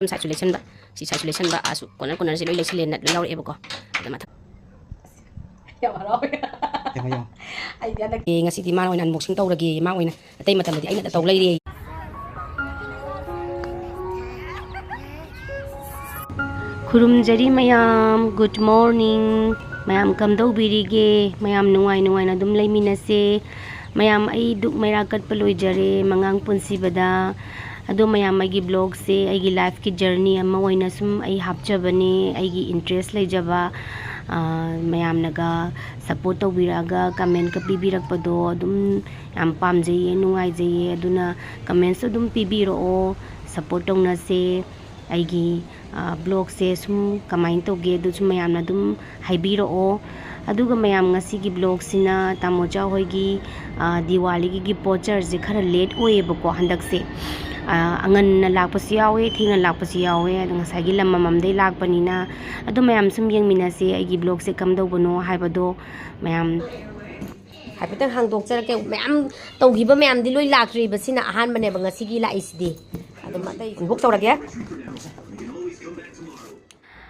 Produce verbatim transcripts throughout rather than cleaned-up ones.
ꯁꯥꯏꯠꯁꯨ ꯂꯩꯁꯟꯕ, ꯁꯤ ꯁꯥꯏꯠꯁꯨ ꯂꯩꯁꯟꯕ, ꯑꯥꯁꯨ ꯀꯣꯔꯅꯔ ꯀꯣꯔꯅꯔꯁꯦ ꯂꯣꯏ ꯂꯩꯁꯜꯂꯦ, ꯅꯠ ꯂꯣꯏ ꯌꯥꯎꯔꯛꯑꯦꯕꯀꯣ꯫ ꯑꯗ ꯃꯊꯪ ꯌꯥꯝ ꯍꯔꯥꯎꯋꯦ꯫ ꯌꯦꯡꯉꯣ, ꯌꯦꯡꯉꯣ꯫ ꯑꯦ, ꯉꯁꯤꯗꯤ ꯃꯥꯅ ꯑꯣꯏꯅ ꯑꯟꯕꯣꯛꯁꯤꯡ ꯇꯧꯔꯒꯦ, ꯃꯥ ꯑꯣꯏꯅ꯫ ꯑꯇꯩ ꯃꯇꯝꯗꯗꯤ ꯑꯩꯅ ꯇꯧ ꯂꯩꯔꯦ꯫ ꯈꯨꯔꯨꯝꯖꯔꯤ ꯃꯌꯥꯝ, good morning꯫ ꯃꯌꯥꯝ ꯀꯝꯗꯧꯕꯤꯔꯤꯒꯦ? ꯃꯌꯥꯝ ꯅꯨꯡꯉꯥꯏ ꯅꯨꯡꯉꯥꯏꯅ ꯑꯗꯨꯝ ꯂꯩꯃꯤꯟꯅꯁꯦ꯫ ꯃꯌꯥꯝ, ꯑꯩ ꯗꯨꯛ ꯃꯩꯔꯥ ꯀꯠꯄ ꯂꯣꯏꯖꯔꯦ ꯃꯉꯥꯡ ꯄꯨꯟꯁꯤꯕꯗ꯫ ꯑꯗꯣ ꯃꯌꯥꯝ, ꯑꯩꯒꯤ ꯕ꯭ꯂꯣꯒꯁꯦ ꯑꯩꯒꯤ ꯂꯥꯏꯐꯀꯤ ꯖꯔꯅꯤ ꯑꯃ ꯑꯣꯏꯅ ꯁꯨꯝ ꯑꯩ ꯍꯥꯞꯆꯕꯅꯦ, ꯑꯩꯒꯤ ꯏꯟꯇꯔꯦꯁ ꯂꯩꯖꯕ꯫ ꯑꯥ, ꯃꯌꯥꯝꯅꯒ ꯁꯞꯄꯣꯔꯠ ꯇꯧꯕꯤꯔꯛꯑꯒ ꯀꯃꯦꯟꯀ ꯄꯤꯕꯤꯔꯛꯄꯗꯣ ꯑꯗꯨꯝ ꯌꯥꯝ ꯄꯥꯝꯖꯩꯌꯦ, ꯅꯨꯡꯉꯥꯏꯖꯩꯌꯦ꯫ ꯑꯗꯨꯅ ꯀꯃꯦꯟꯁꯨ ꯑꯗꯨꯝ ꯄꯤꯕꯤꯔꯛꯑꯣ, ꯁꯞꯄꯣꯔꯠ ꯇꯧꯅꯁꯦ꯫ ꯑꯩꯒꯤ, ꯑꯥ, ꯕ꯭ꯂꯣꯒꯁꯦ ꯁꯨꯝ ꯀꯃꯥꯏꯅ ꯇꯧꯒꯦ ꯑꯗꯨꯁꯨ ꯃꯌꯥꯝꯅ ꯑꯗꯨꯝ ꯍꯥꯏꯕꯤꯔꯛꯑꯣ꯫ ꯑꯗꯨꯒ ꯃꯌꯥꯝ, ꯉꯁꯤꯒꯤ ꯕ꯭ꯂꯣꯒꯁꯤꯅ ꯇꯥꯃꯣꯆꯥ ꯍꯣꯏꯒꯤ, ꯑꯥ, ꯗꯤꯋꯥꯂꯤꯒꯤ ꯒꯤꯐ ꯚꯣꯆꯔꯁꯦ ꯈꯔ ꯂꯦꯠ ꯑꯣꯏꯌꯦꯕꯀꯣ ꯍꯟꯗꯛꯁꯦ꯫ ꯑꯥ, ꯉꯟꯅ ꯂꯥꯛꯄꯁꯨ ꯌꯥꯎꯋꯦ, ꯊꯦꯡꯅ ꯂꯥꯛꯄꯁꯨ ꯌꯥꯎꯋꯦ꯫ ꯑꯗꯣ ꯉꯁꯥꯏꯒꯤ ꯂꯝ ꯑꯃꯃꯝꯗꯩ ꯂꯥꯛꯄꯅꯤꯅ꯫ ꯑꯗꯣ ꯃꯌꯥꯝ ꯁꯨꯝ ꯌꯦꯡꯃꯤꯟꯅꯁꯦ ꯑꯩꯒꯤ ꯕ꯭ꯂꯣꯒꯁꯦ ꯀꯝꯗꯧꯕꯅꯣ ꯍꯥꯏꯕꯗꯣ ꯃꯌꯥꯝ꯫ ꯍꯥꯏꯐꯦꯠꯇꯪ ꯍꯥꯡꯗꯣꯛꯆꯔꯛꯀꯦ꯫ ꯃꯌꯥꯝ ꯇꯧꯈꯤꯕ ꯃꯌꯥꯝꯗꯤ ꯂꯣꯏ ꯂꯥꯛꯇ꯭ꯔꯤꯕ, ꯁꯤꯅ ꯑꯍꯥꯟꯕꯅꯦꯕ ꯉꯁꯤꯒꯤ ꯂꯥꯛꯏꯁꯤꯗꯤ꯫ ꯑꯗꯨꯝ ꯑꯇꯩ ꯑꯟꯕꯣꯛꯁ ꯇꯧꯔꯒꯦ꯫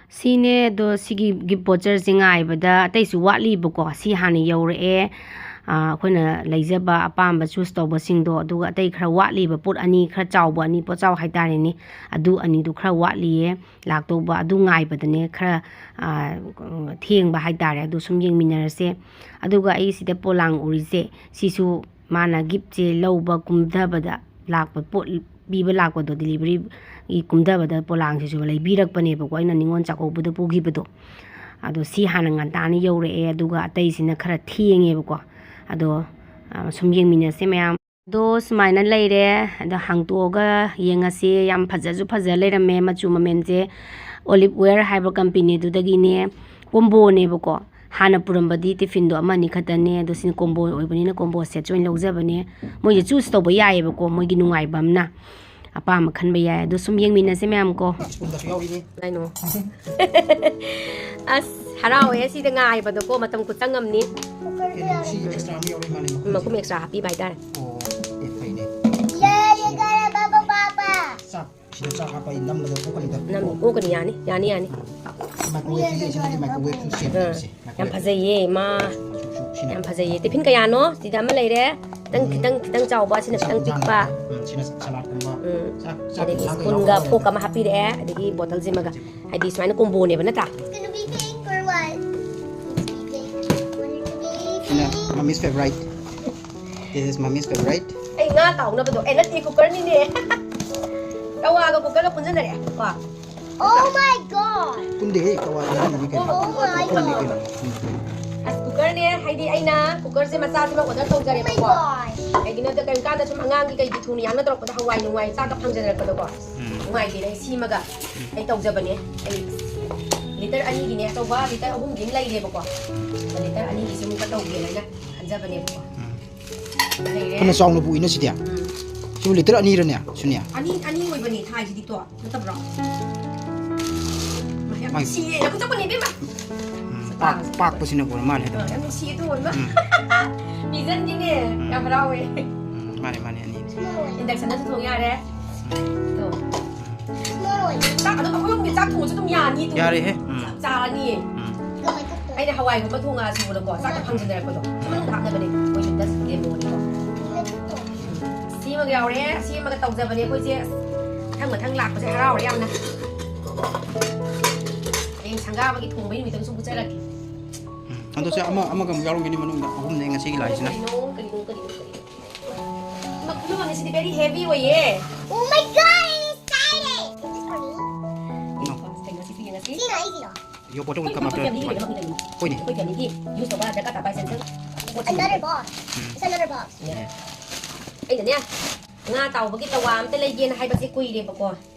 ꯁꯤꯅꯦ꯫ ꯑꯗꯣ ꯁꯤꯒꯤ ꯒꯤꯐ ꯚꯣꯆꯔꯁꯦ ꯉꯥꯏꯕꯗ ꯑꯇꯩꯁꯨ ꯋꯥꯠꯂꯤꯕꯀꯣ꯫ ꯁꯤ ꯍꯥꯟꯅ ꯌꯧꯔꯛꯑꯦ꯫ ꯑꯥ, ꯑꯩꯈꯣꯏꯅ ꯂꯩꯖꯕ ꯑꯄꯥꯝꯕ ꯆꯨꯁ ꯇꯧꯕꯁꯤꯡꯗꯣ, ꯑꯗꯨꯒ ꯑꯇꯩ ꯈꯔ ꯋꯥꯠꯂꯤꯕ ꯄꯣꯠ ꯑꯅꯤ, ꯈꯔ ꯆꯥꯎꯕ ꯑꯅꯤ, ꯄꯣꯠꯆꯥꯎ ꯍꯥꯏꯇꯥꯔꯦꯅꯦ, ꯑꯗꯨ ꯑꯅꯤꯗꯨ ꯈꯔ ꯋꯥꯠꯂꯤꯌꯦ ꯂꯥꯛꯇꯧꯕ꯫ ꯑꯗꯨ ꯉꯥꯏꯕꯗꯅꯦ ꯈꯔ, ꯑꯥ, ꯊꯦꯡꯕ ꯍꯥꯏꯇꯥꯔꯦ꯫ ꯑꯗꯨ ꯁꯨꯝ ꯌꯦꯡꯃꯤꯟꯅꯔꯁꯦ꯫ ꯑꯗꯨꯒ ꯑꯩ ꯁꯤꯗ ꯄꯣꯂꯥꯡ ꯎꯔꯤꯁꯦ, ꯁꯤꯁꯨ ꯃꯥꯅ ꯒꯤꯐꯁꯦ ꯂꯧꯕ ꯀꯨꯝꯊꯕꯗ ꯂꯥꯛꯄ ꯄꯣꯠ ꯄꯤꯕ ꯂꯥꯛꯄꯗꯣ, ꯗꯤꯂꯤꯚꯔꯤꯒꯤ ꯀꯨꯝꯊꯕꯗ ꯄꯣꯂꯥꯡꯁꯤꯁꯨ ꯂꯩꯕꯤꯔꯛꯄꯅꯦꯕꯀꯣ, ꯑꯩꯅ ꯅꯤꯉꯣꯜ ꯆꯥꯛꯀꯧꯕꯗ ꯄꯨꯈꯤꯕꯗꯣ꯫ ꯑꯗꯣ ꯁꯤ ꯍꯥꯟꯅ ꯉꯟꯇꯥꯅ ꯌꯧꯔꯛꯑꯦ, ꯑꯗꯨꯒ ꯑꯇꯩꯁꯤꯅ ꯈꯔ ꯊꯦꯡꯉꯦꯕꯀꯣ꯫ ꯑꯗꯣ, ꯑ, ꯁꯨꯝ ꯌꯦꯡꯃꯤꯟꯅꯁꯦ ꯃꯌꯥꯝ꯫ ꯑꯗꯣ ꯁꯨꯃꯥꯏꯅ ꯂꯩꯔꯦ꯫ ꯑꯗꯣ ꯍꯥꯡꯇꯣꯛꯑꯒ ꯌꯦꯡꯉꯁꯤ꯫ ꯌꯥꯝ ꯐꯖꯁꯨ ꯐꯖ ꯂꯩꯔꯝꯃꯦ꯫ ꯃꯆꯨ ꯃꯃꯦꯟꯁꯦ ꯑꯣꯂꯤꯞ ꯋꯦꯌꯔ ꯍꯥꯏꯕ ꯀꯝꯄꯦꯅꯤꯗꯨꯗꯒꯤꯅꯦ꯫ ꯀꯣꯝꯕꯣꯅꯦꯕꯀꯣ꯫ ꯍꯥꯟꯅ ꯄꯨꯔꯝꯕꯗꯤ ꯇꯤꯐꯤꯟꯗꯣ ꯑꯃꯅꯤ ꯈꯛꯇꯅꯦ, ꯑꯗꯣ ꯁꯤꯅ ꯀꯣꯝꯕꯣ ꯑꯣꯏꯕꯅꯤꯅ ꯀꯣꯝꯕꯣ ꯁꯦꯠꯁꯦ ꯑꯣꯏꯅ ꯂꯧꯖꯕꯅꯦ꯫ ꯃꯣꯏꯁꯦ ꯆꯨꯁ ꯇꯧꯕ ꯌꯥꯏꯌꯦꯕꯀꯣ, ꯃꯣꯏꯒꯤ ꯅꯨꯡꯉꯥꯏꯕ ꯑꯃꯅ꯫ ꯑꯄꯥꯝꯕ ꯈꯟꯕ ꯌꯥꯏ꯫ ꯑꯗꯣ ꯁꯨꯝ ꯌꯦꯡꯃꯤꯟꯅꯁꯦ ꯃꯌꯥꯝ ꯀꯣ꯫ ꯁ꯭ꯀꯨꯜꯗꯁꯨ ꯌꯥꯎꯔꯤꯅꯦ꯫ ꯀꯩꯅꯣ? ꯑꯁ, ꯍꯔꯥꯎꯋꯦ ꯁꯤꯗ ꯉꯥꯏꯕꯗꯀꯣ, ꯃꯇꯝ ꯈꯨꯆꯪ ꯑꯃꯅꯤ꯫ ꯀꯩꯅꯣ, ꯁꯤ ꯑꯦꯛꯁꯇ꯭ꯔꯥ ꯑꯃ ꯌꯥꯎꯔꯤ ꯃꯥꯜꯂꯦ, ꯃꯈꯨꯝꯁꯦ꯫ ꯃꯈꯨꯝ ꯑꯦꯛꯁꯇ꯭ꯔꯥ ꯍꯥꯞꯄꯤꯕ ꯍꯥꯏꯇꯥꯔꯦ꯫ ꯑꯣ, ꯑꯦ, ꯐꯩꯅꯦ꯫ ꯆꯥꯛ ꯁꯤꯗ ꯆꯥꯛ ꯍꯥꯞꯄ ꯑꯩ ꯅꯝꯕꯗ ꯄꯣꯛꯀꯅꯤꯗ꯫ ꯅꯝ ꯑꯣꯛꯀꯅꯤ, ꯌꯥꯅꯤ, ꯌꯥꯅꯤ, ꯌꯥꯅꯤ꯫ ꯃꯥꯏꯀ꯭ꯔꯣꯋꯦꯕꯁꯤꯗꯤ ꯑꯁꯤꯅꯗꯤ ꯃꯥꯏꯀ꯭ꯔꯣꯋꯦꯕ ꯑꯗꯨꯝ ꯁꯦꯝꯕ ꯑꯥ, ꯁꯦ꯫ ꯌꯥꯝ ꯐꯖꯩꯌꯦ ꯃꯥ꯫ ꯁꯤꯅ ꯌꯥꯝ ꯐꯖꯩꯌꯦ꯫ ꯇꯤꯐꯤꯟ ꯀꯌꯥꯅꯣ? ꯁꯤꯗ ꯑꯃ ꯂꯩꯔꯦ, ꯈꯤꯇꯪ ꯈꯤꯇꯪ ꯈꯤꯇꯪ ꯆꯥꯎꯕ, ꯁꯤꯅ ꯈꯤꯇꯪ ꯄꯤꯛꯄ꯫ ꯎꯝ, ꯁꯤꯅ ꯁꯂꯥꯗꯀꯨꯝꯕ꯫ ꯎꯝ, ꯆꯥꯛ, ꯆꯥꯛ ꯑꯗꯒꯤ ꯌꯦꯟꯁꯥꯡ ꯁ꯭ꯄꯨꯟꯒ ꯌꯥꯎꯔꯒ ꯐꯣꯔꯛ ꯑꯃ ꯍꯥꯞꯄꯤꯔꯛꯑꯦ, ꯑꯗꯒꯤ ꯕꯣꯇꯜꯁꯤꯃꯒ꯫ ꯍꯥꯏꯗꯤ ꯁꯨꯃꯥꯏꯅ ꯀꯣꯝꯕꯣꯅꯦꯕ ꯅꯠꯇ꯭ꯔꯥ? It's gonna be pink or what? It's gonna be pink. Want it to be ꯁꯤꯅ pink. Mummy's favorite. This is Mummy's favorite. ꯑꯩ ꯉꯥ ꯇꯥꯎꯅꯕꯗꯣ, ꯑꯦ, ꯅꯠꯇꯦ, ꯀꯨꯀꯔꯅꯤꯅꯦ꯫ ꯇꯋꯥꯒ ꯀꯨꯀꯔꯒ ꯄꯨꯟꯁꯤꯟꯅꯔꯦ ꯀꯣ꯫ Oh my god! ꯄꯨꯟꯗꯦꯍꯦ, ꯇꯋꯥꯗꯤ ꯑꯍꯨꯝꯅꯤ ꯀꯩꯅꯣ꯫ Oh my ꯄꯨꯟꯗꯦ god! ꯀꯩꯅꯣ꯫ ꯎꯝ꯫ ꯑꯁ, ꯀꯨꯀꯔꯅꯦ, ꯍꯥꯏꯗꯤ ꯑꯩꯅ ꯀꯨꯀꯔꯁꯦ ꯃꯆꯥꯁꯤꯃ ꯑꯣꯔꯗꯔ Oh my ꯇꯧꯖꯔꯦꯕꯀꯣ꯫ god! ꯀꯩꯒꯤꯅꯣꯗ ꯀꯩꯒꯨꯝ ꯀꯥꯟꯗ ꯁꯨꯝ ꯑꯉꯥꯡꯒꯤ ꯀꯩꯒꯤ ꯊꯨꯅ ꯌꯥꯝꯅ ꯇꯧꯔꯛꯄꯗ ꯍꯋꯥꯏ ꯅꯨꯡꯋꯥꯏ ꯆꯥꯛꯀ ꯐꯪꯖꯅꯔꯛꯄꯗꯀꯣ꯫ ꯎꯝ꯫ ꯅꯨꯡꯉꯥꯏꯇꯦꯅ ꯑꯩ ꯁꯤꯃꯒ ꯑꯩ ꯇꯧꯖꯕꯅꯦ꯫ ꯑꯩ ꯂꯤꯇꯔ ꯑꯅꯤꯒꯤꯅꯦ, ꯑꯆꯧꯕ ꯂꯤꯇꯔ ꯑꯍꯨꯝꯒꯤ ꯑꯃ ꯂꯩꯔꯦꯕꯀꯣ꯫ ꯂꯤꯇꯔ ꯑꯅꯤꯒꯤꯁꯤ ꯑꯃꯨꯛꯀ ꯇꯧꯒꯦꯅ ꯑꯩꯅ ꯈꯟꯖꯕꯅꯦꯕꯀꯣ꯫ ꯎꯝ꯫ ꯂꯩꯔꯦ꯫ ꯐꯅ ꯆꯥꯎꯅ ꯄꯨꯏꯅ ꯁꯤꯗꯤ꯫ ꯎꯝ꯫ ꯁꯤꯕꯨ ꯂꯤꯇꯔ ꯑꯅꯤꯔꯅꯦ, ꯁꯨꯅꯤꯌꯥ? ꯑꯅꯤ, ꯑꯅꯤ ꯑꯣꯏꯕꯅꯦ ꯊꯥꯏꯁꯤꯗꯤ ꯇꯣ, ꯅꯠꯇꯕ꯭ꯔꯣ? ꯃꯥ ꯌꯥꯝ ꯃꯥꯏ- ꯅꯨꯡꯁꯤꯌꯦ꯫ ꯌꯥꯝ ꯀꯨꯞꯆꯕꯅꯦ, ꯏꯕꯦꯝꯃ꯫ ꯎꯝ, ꯄꯥꯛ-, ꯄꯥꯛꯄꯁꯤꯅ ꯀꯣꯟꯅ ꯃꯥꯜꯂꯦ ꯑꯗꯨꯝ꯫ ꯑ, ꯌꯥꯝ ꯅꯨꯡꯁꯤꯌꯦ, ꯇꯣ, ꯏꯃꯥ꯫ ꯎꯝ꯫ ꯄꯤꯖꯟꯒꯤꯅꯦ꯫ ꯌꯥꯝ ꯍꯔꯥꯎꯋꯦ꯫ ꯎꯝ, ꯃꯥꯅꯦ, ꯃꯥꯅꯦ, ꯑꯅꯤ꯫ ꯏꯟꯗꯛꯁꯟꯗꯁꯨ ꯊꯣꯡ ꯌꯥꯔꯦ꯫ ꯇꯣ꯫ More oil. ꯆꯥꯛ ꯑꯗꯨꯝ ꯑꯩꯈꯣꯏ ꯑꯍꯨꯝꯒꯤ ꯆꯥꯛ ꯊꯣꯡꯉꯁꯨ ꯑꯗꯨꯝ ꯌꯥꯅꯤ, ꯇꯣ꯫ ꯌꯥꯔꯦꯍꯦ꯫ ꯎꯝ꯫ ꯆꯞ ꯆꯥꯔꯅꯤꯌꯦ꯫ ꯎꯝ꯫ Go, I cooked it. ꯑꯩꯅ ꯍꯋꯥꯏꯒꯨꯝꯕ ꯊꯣꯡꯉꯛꯑꯁꯨ ꯎꯔꯀꯣ, ꯆꯥꯛꯇ ꯐꯪꯖꯟꯅꯔꯛꯄꯗꯣ꯫ ꯁꯤ ꯃꯅꯨꯡꯗ ꯍꯥꯞꯅꯕꯅꯦ꯫ ꯑꯩꯈꯣꯏꯁꯨ ꯗꯁ ꯂꯦꯝꯕꯅꯤꯀꯣ꯫ ꯁꯤꯃꯒ ꯌꯥꯎꯔꯦ꯫ ꯁꯤꯃꯒ ꯇꯧꯖꯕꯅꯦ ꯑꯩꯈꯣꯏꯁꯦ꯫ ꯃꯊꯪ ꯃꯊꯪ ꯂꯥꯛꯄꯁꯦ ꯍꯔꯥꯎꯔꯦ ꯌꯥꯝꯅ꯫ ꯍꯌꯦꯡ ꯁꯪꯒꯥꯕꯒꯤ ꯊꯣꯡꯕꯒꯤ ꯅꯨꯃꯤꯠꯇꯁꯨ ꯄꯨꯖꯔꯛꯀꯦ꯫ ꯎꯝ꯫ ꯑꯗꯣ ꯁꯦ ꯑꯃ, ꯑꯃꯒ ꯑꯃꯨꯛ ꯌꯥꯎꯔꯝꯒꯅꯤ ꯃꯅꯨꯡꯗ꯫ ꯑꯍꯨꯝꯅꯦ ꯉꯁꯤꯒꯤ ꯂꯥꯛꯏꯁꯤꯅ꯫ ꯀꯔꯤꯅꯣ, ꯀꯔꯤꯅꯣ, ꯀꯔꯤꯅꯣ, ꯀꯔꯤꯅꯣ? ꯃꯈꯜ ꯑꯃꯅꯤ ꯁꯤꯗꯤ, very heavy ꯑꯣꯏꯌꯦ꯫ Oh my god, I'm excited! Is this for me? No. ꯀꯩꯅꯣ ꯁꯤ ꯄꯤꯌꯦ ꯉꯁꯤ? Sino, easy. Your bottle will ꯑꯩꯈꯣꯏ come after. family ꯒꯤꯅꯦ, ꯑꯩꯈꯣꯏ family꯫ ꯍꯣꯏꯅꯦ꯫ ꯑꯩꯈꯣꯏ family ꯒꯤ use ꯇꯧꯕ ꯗꯔꯀꯥꯔ ꯇꯥꯕ ꯍꯥꯏꯁꯦ꯫ Another box. It's another box. ꯑꯩꯅꯅꯦ, ꯉꯥ ꯇꯥꯎꯕꯒꯤ ꯇꯋꯥ ꯑꯝꯇ ꯂꯩꯒꯦꯅ ꯍꯥꯏꯕꯁꯦ ꯀꯨꯏꯔꯦꯕꯀꯣ꯫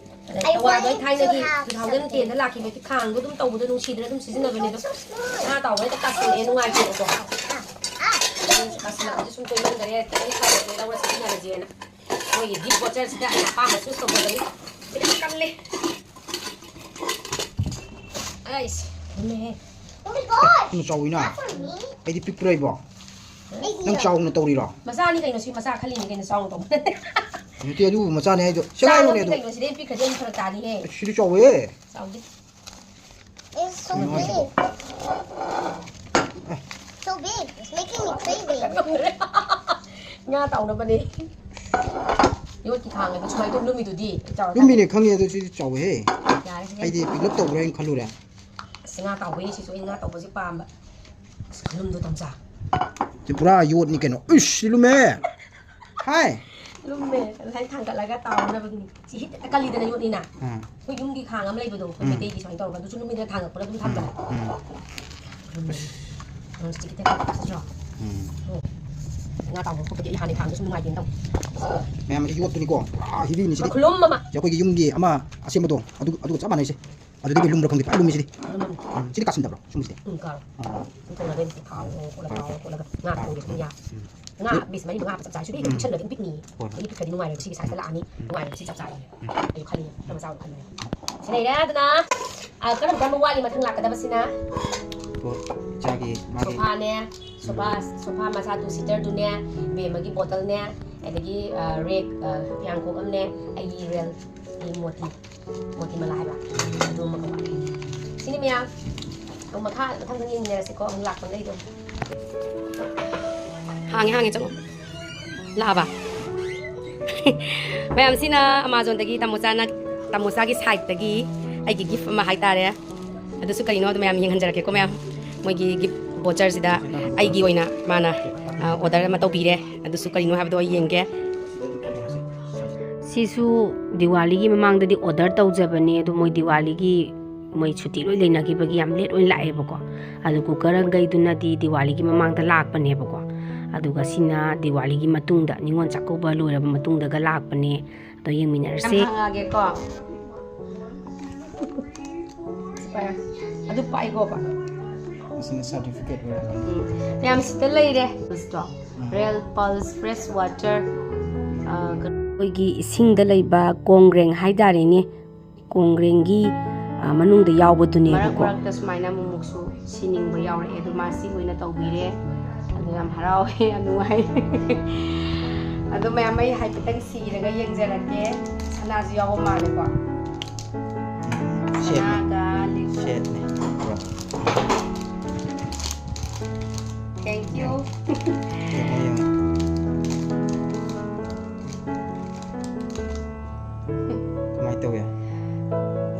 ꯑꯗ I ꯇꯋꯥꯗꯣ ꯑꯩ wanted to ꯊꯥꯏꯅꯒꯤ have two thousand ten ꯗ ꯂꯥꯛꯈꯤꯕꯒꯤ ꯈꯥꯡꯗꯣ ꯑꯗꯨꯝ ꯇꯧꯕꯗꯣ ꯅꯨꯡꯁꯤꯗꯅ ꯑꯗꯨꯝ ꯁꯤꯖꯤꯟꯅꯕꯅꯦ ꯑꯗꯣ꯫ ꯉꯥ ꯇꯥꯎꯕ ꯍꯦꯛꯇ ꯀꯥꯁꯤꯜꯂꯛꯑꯦ, ꯅꯨꯡꯉꯥꯏꯇꯦꯕꯀꯣ꯫ ꯀꯥꯁꯤꯜꯂꯛꯑꯁꯨ ꯁꯨꯝ ꯇꯣꯏꯃꯟꯈꯔꯦ, ꯈꯤꯇꯪ ꯐꯕꯁꯦ ꯂꯧꯔ ꯁꯤꯖꯤꯟꯅꯔꯁꯦꯅ꯫ ꯃꯣꯏꯒꯤ deep water ꯁꯤꯗ ꯑꯩꯅ ꯑꯄꯥꯝꯕ choose ꯇꯧꯖꯕꯅꯤ꯫ ꯈꯤꯇꯪ ꯀꯜꯂꯦ꯫ ꯑꯩꯁ, ꯊꯨꯝꯃꯦꯍꯦ꯫ Oh my god! ꯌꯥꯝ ꯆꯥꯎꯋꯤꯅ꯫ Not for me. ꯑꯩꯗꯤ ꯄꯤꯛꯄ꯭ꯔꯥ ꯏꯕꯣ? It's ꯅꯪ here. ꯆꯥꯎꯅ ꯇꯧꯔꯤꯔꯣ? ꯃꯆꯥꯅꯤ ꯀꯩꯅꯣ, ꯁꯤ ꯃꯆꯥ ꯈꯜꯂꯤꯅꯤ ꯀꯩꯅꯣ, ꯆꯥꯎꯅ ꯇꯧꯕ ꯅꯠꯇꯦ꯫ ꯅꯠꯇꯦ, ꯑꯗꯨꯕꯨ ꯃꯆꯥꯅꯦ ꯍꯥꯏꯗꯣ꯫ ꯁꯦꯒꯥꯏꯔꯣꯅꯦ ꯆꯥꯎꯕꯗꯤ ꯑꯗꯣ꯫ ꯀꯩꯅꯣ, ꯁꯤꯗꯩ ꯄꯤꯛꯈ꯭ꯔꯗꯤ ꯑꯃꯨꯛ ꯐꯔꯛ ꯇꯥꯅꯤꯍꯦ꯫ ꯑꯁ, ꯁꯤꯗꯤ ꯆꯥꯎꯋꯦꯍꯦ꯫ ꯆꯥꯎꯗꯦ꯫ It's so big. So big. It's making me crazy. ꯉꯥ ꯇꯥꯎꯅꯕꯅꯦ꯫ ꯌꯣꯠꯀꯤ ꯈꯥꯡ ꯑꯗꯨ ꯁꯨꯃꯥꯏꯅ ꯇꯧ ꯂꯨꯝꯃꯤꯗꯨꯗꯤ꯫ ꯆꯥꯎꯔꯀꯥꯟꯗ꯫ ꯂꯨꯝꯃꯤꯅꯦ ꯈꯪꯉꯦ, ꯑꯗꯣ ꯁꯤꯗꯤ ꯆꯥꯎꯋꯦꯍꯦ꯫ ꯌꯥꯔꯦ, ꯁꯤꯗꯤ꯫ ꯑꯩꯗꯤ ꯄꯤꯛꯂꯞ ꯇꯧꯕ꯭ꯔꯥ ꯍꯥꯏꯅ ꯈꯜꯂꯨꯔꯦ꯫ ꯑꯁ, ꯉꯥ ꯇꯥꯎꯕꯩꯅꯦ ꯁꯤꯁꯨ, ꯑꯩ ꯉꯥ ꯇꯥꯎꯕꯁꯦ ꯄꯥꯝꯕ꯫ ꯑꯁ, ꯈꯨꯂꯨꯝꯗꯣ ꯇꯝꯆꯥ꯫ ꯁꯤ ꯄꯨꯔꯥ ꯌꯣꯠꯅꯤ ꯀꯩꯅꯣ꯫ ꯏꯁ, ꯁꯤ ꯂꯨꯝꯃꯦ꯫ ꯍꯥꯏ꯫ ꯂꯨꯝꯃꯦ꯫ ꯉꯁꯥꯏ ꯊꯥꯡꯒꯠꯂꯒ ꯇꯥꯎꯅꯕꯒꯤꯅꯤ꯫ ꯁꯤ ꯍꯤꯠ ꯀꯜꯂꯤꯗꯅ ꯌꯣꯠꯅꯤꯅ꯫ ꯑꯥ꯫ ꯑꯩꯈꯣꯏ ꯌꯨꯝꯒꯤ ꯈꯥꯡ ꯑꯃ ꯂꯩꯕꯗꯣ, ꯑꯩꯈꯣꯏ ꯎꯝ꯫ ꯃꯩꯇꯩꯒꯤ ꯁꯨꯃꯥꯏꯅ ꯇꯧꯔꯒ, ꯑꯗꯨꯁꯨ ꯂꯨꯝꯃꯤꯗꯅ ꯊꯥꯡꯒꯠꯄꯗ ꯑꯗꯨꯝ ꯎꯝ, ꯊꯝꯕꯗꯣ꯫ ꯎꯝ꯫ ꯂꯨꯝꯃꯦ꯫ Non-stick ꯀꯤ type ꯇꯧꯕ ꯅꯠꯇ꯭ꯔꯣ? ꯎꯝ꯫ ꯑꯣ꯫ ꯉꯥ ꯇꯥꯎꯕ ꯈꯣꯠꯄꯗꯤ ꯑꯩ ꯍꯥꯟꯅꯩ ꯈꯥꯡꯗꯣ ꯁꯨꯝ ꯅꯨꯡꯉꯥꯏꯇꯦꯅ ꯇꯧꯕ꯫ ꯃꯌꯥꯝ ꯑꯁꯤ ꯌꯣꯠꯇꯨꯅꯤꯀꯣ꯫ ꯄꯨꯔꯥ heavy ꯅꯤ ꯁꯤꯗꯤ꯫ ꯈꯨꯂꯨꯝ ꯑꯃ꯫ ꯁꯤ ꯑꯩꯈꯣꯏꯒꯤ ꯌꯨꯝꯒꯤ ꯑꯃ ꯑꯁꯦꯝꯕꯗꯣ, ꯑꯗꯨ, ꯑꯗꯨꯒ ꯆꯞ ꯃꯥꯟꯅꯩꯁꯦ꯫ ꯑꯗꯨꯗꯒꯤ ꯂꯨꯝꯕ꯭ꯔꯥ ꯈꯪꯗꯦ, ꯐꯖꯅ ꯂꯨꯝꯃꯤ ꯁꯤꯗꯤ꯫ ꯂꯨꯝꯃꯝꯅꯤ꯫ ꯎꯝ, ꯁꯤꯗꯤ ꯀꯥꯁꯤꯟꯗꯕ꯭ꯔꯣ, ꯁꯨꯝꯕꯁꯤꯗꯤ? ꯎꯝ, ꯀꯥꯔꯣꯏ꯫ ꯑꯥ꯫ ꯑꯗꯨꯝ ꯊꯣꯡꯅꯗꯣꯏꯅꯤ꯫ ꯊꯥꯎ ꯉꯧꯔ ꯈꯣꯠꯂꯒ, ꯊꯥꯎ ꯉꯧꯔ ꯈꯣꯠꯂꯒ ꯉꯥ ꯊꯣꯡꯒꯦ ꯁꯨꯝ ꯌꯥ-, ꯎꯝ꯫ ꯉꯥ piece ꯃꯔꯤ ꯃꯉꯥ ꯍꯥꯞꯄ ꯆꯞ ꯆꯥꯏ꯫ ꯁꯤꯗꯤ ꯎꯝ꯫ ꯄꯤꯛꯁꯟꯕꯗꯤ ꯑꯗꯨꯝ ꯄꯤꯛꯅꯤꯌꯦ꯫ ꯍꯣꯏ, ꯍꯣꯏ꯫ ꯁꯤꯗꯤ ꯄꯤꯛꯈ꯭ꯔꯗꯤ ꯅꯨꯡꯉꯥꯏꯔꯣꯏꯕ꯫ ꯁꯤꯒꯤ size ꯇ ꯂꯥꯛꯑꯅꯤ꯫ ꯎꯝ꯫ ꯅꯨꯡꯉꯥꯏꯔꯣꯏꯕ꯫ ꯁꯤ ꯆꯞ ꯆꯥꯔꯦ꯫ ꯎꯝ꯫ ꯑꯩꯁꯨ ꯈꯜꯂꯤꯅꯦ꯫ ꯈꯔ ꯃꯆꯥ ꯑꯣꯏꯅ ꯈꯜꯂꯤꯅꯦ꯫ ꯁꯤ ꯂꯩꯔꯦ꯫ ꯑꯗꯨꯅ, ꯑ, ꯀꯔꯝ ꯀꯔꯝꯕ ꯋꯥꯠꯂꯤ ꯃꯊꯪ ꯂꯥꯛꯀꯗꯕꯁꯤꯅ? ꯍꯣꯏ, ꯏꯆꯥꯒꯤ, ꯃꯥꯒꯤ꯫ Sofa ꯅꯦ, sofa, sofa ꯃꯆꯥ two seater ꯗꯨꯅꯦ, ꯕꯦꯝꯃꯒꯤ bottle ꯅꯦ, ꯑꯗꯒꯤ, ꯑ, rake, ꯑ, ꯐꯤꯌꯥꯡꯈꯣꯛ ꯑꯃꯅꯦ, ꯑꯩꯒꯤ real ꯒꯤ ꯃꯣꯇꯤ꯫ ꯃꯣꯇꯤ ꯃꯂꯥ ꯍꯥꯏꯕ, ꯑꯗꯨ ꯑꯃꯒ ꯋꯥꯠꯂꯤ꯫ ꯁꯤꯅꯤ ꯃꯌꯥꯝ꯫ ꯑꯃꯨꯛ ꯃꯈꯥ ꯃꯊꯪꯗ ꯌꯦꯡꯃꯤꯟꯅꯔꯁꯤꯀꯣ, ꯑꯃꯨꯛ ꯂꯥꯛꯄ ꯂꯩꯗꯣ꯫ ꯍꯥꯡꯉꯦ, ꯍꯥꯡꯉꯦ, ꯆꯪꯉꯣ꯫ ꯂꯥꯛꯑꯕ? ꯃꯌꯥꯝ, ꯁꯤꯅ Amazon ꯗꯒꯤ ꯇꯥꯃꯣꯆꯥꯅ, ꯇꯥꯃꯣꯆꯥꯒꯤ side ꯇꯒꯤ ꯑꯩꯒꯤ gift ꯑꯃ ꯍꯥꯏꯇꯥꯔꯦ꯫ ꯑꯗꯨꯁꯨ ꯀꯔꯤꯅꯣ ꯑꯗꯨ ꯃꯌꯥꯝ ꯌꯦꯡꯍꯟꯖꯔꯛꯀꯦꯀꯣ ꯃꯌꯥꯝ꯫ ꯃꯣꯏꯒꯤ gift voucher ꯁꯤꯗ ꯑꯩꯒꯤ ꯑꯣꯏꯅ ꯃꯥꯅ, ꯑ, order ꯑꯃ ꯇꯧꯕꯤꯔꯦ꯫ ꯑꯗꯨꯁꯨ ꯀꯔꯤꯅꯣ ꯍꯥꯏꯕꯗꯣ ꯑꯩ ꯌꯦꯡꯒꯦ꯫ ꯁꯤꯁꯨ ꯗꯤꯋꯥꯂꯤꯒꯤ ꯃꯃꯥꯡꯗꯗꯤ order ꯇꯧꯖꯕꯅꯦ, ꯑꯗꯣ ꯃꯣꯏ ꯗꯤꯋꯥꯂꯤꯒꯤ ꯃꯣꯏ ꯁꯨꯇꯤ ꯂꯣꯏ ꯂꯩꯅꯈꯤꯕꯒꯤ ꯌꯥꯝ late ꯑꯣꯏꯅ ꯂꯥꯛꯑꯦꯕꯀꯣ꯫ ꯑꯗꯨ cooker ꯈꯩꯗꯨꯅꯗꯤ ꯗꯤꯋꯥꯂꯤꯒꯤ ꯃꯃꯥꯡꯗ ꯂꯥꯛꯄꯅꯦꯕꯀꯣ꯫ ꯑꯗꯨꯒ ꯁꯤꯅ ꯗꯤꯋꯥꯂꯤꯒꯤ ꯃꯇꯨꯡꯗ, ꯅꯤꯉꯣꯜ ꯆꯥꯛꯀꯧꯕ ꯂꯣꯏꯔꯕ ꯃꯇꯨꯡꯗꯒ ꯂꯥꯛꯄꯅꯦ꯫ ꯑꯗꯣ ꯌꯦꯡꯃꯤꯟꯅꯔꯁꯦ꯫ ꯌꯥꯝ ꯍꯥꯡꯉꯛꯑꯒꯦꯀꯣ꯫ ꯁꯤ ꯄꯥꯏꯔꯣ꯫ ꯑꯗꯨ ꯄꯥꯏꯈꯣꯕ꯫ ꯑꯁꯤꯅ certificate ꯑꯣꯏꯔꯕꯅꯤ꯫ ꯎꯝ꯫ ꯃꯌꯥꯝ ꯁꯤꯗ ꯂꯩꯔꯦ꯫ ꯎꯝ꯫ Real Pulse Fresh Water, ꯑ, ꯑꯩꯈꯣꯏꯒꯤ ꯏꯁꯤꯡꯗ ꯂꯩꯕ ꯀꯣꯡꯒ꯭ꯔꯦꯡ ꯍꯥꯏꯇꯥꯔꯦꯅꯦ꯫ ꯀꯣꯡꯒ꯭ꯔꯦꯡꯒꯤ, ꯑ, ꯃꯅꯨꯡꯗ ꯌꯥꯎꯕꯗꯨꯅꯦꯕꯀꯣ꯫ ꯃꯔꯛ ꯃꯔꯛꯇ ꯁꯨꯃꯥꯏꯅ ꯑꯃꯨꯛꯃꯨꯛꯁꯨ ꯁꯤꯅꯤꯡꯕ ꯌꯥꯎꯔꯛꯑꯦ, ꯑꯗꯨ ꯃꯥ ꯁꯤ ꯑꯣꯏꯅ ꯇꯧꯕꯤꯔꯦ꯫ ꯑꯗꯨ ꯌꯥꯝ ꯍꯔꯥꯎꯋꯦ, ꯌꯥꯝ ꯅꯨꯡꯉꯥꯏ꯫ ꯑꯗꯣ ꯃꯌꯥꯝ, ꯑꯩ ꯍꯥꯏꯐꯦꯠꯇꯪ ꯁꯤꯔꯒ ꯌꯦꯡꯖꯔꯛꯀꯦ꯫ ꯁꯅꯥꯁꯨ ꯌꯥꯎꯕ ꯃꯥꯜꯂꯦꯀꯣ꯫ ꯁꯦꯠꯅꯤ꯫ ꯁꯅꯥꯒ ꯂꯤꯛ꯫ ꯁꯦꯠꯅꯤ꯫ Thank you꯫ ꯌꯦꯡꯉꯣ, ꯌꯦꯡꯉꯣ꯫ ꯀꯃꯥꯏꯅ ꯇꯧꯋꯦ?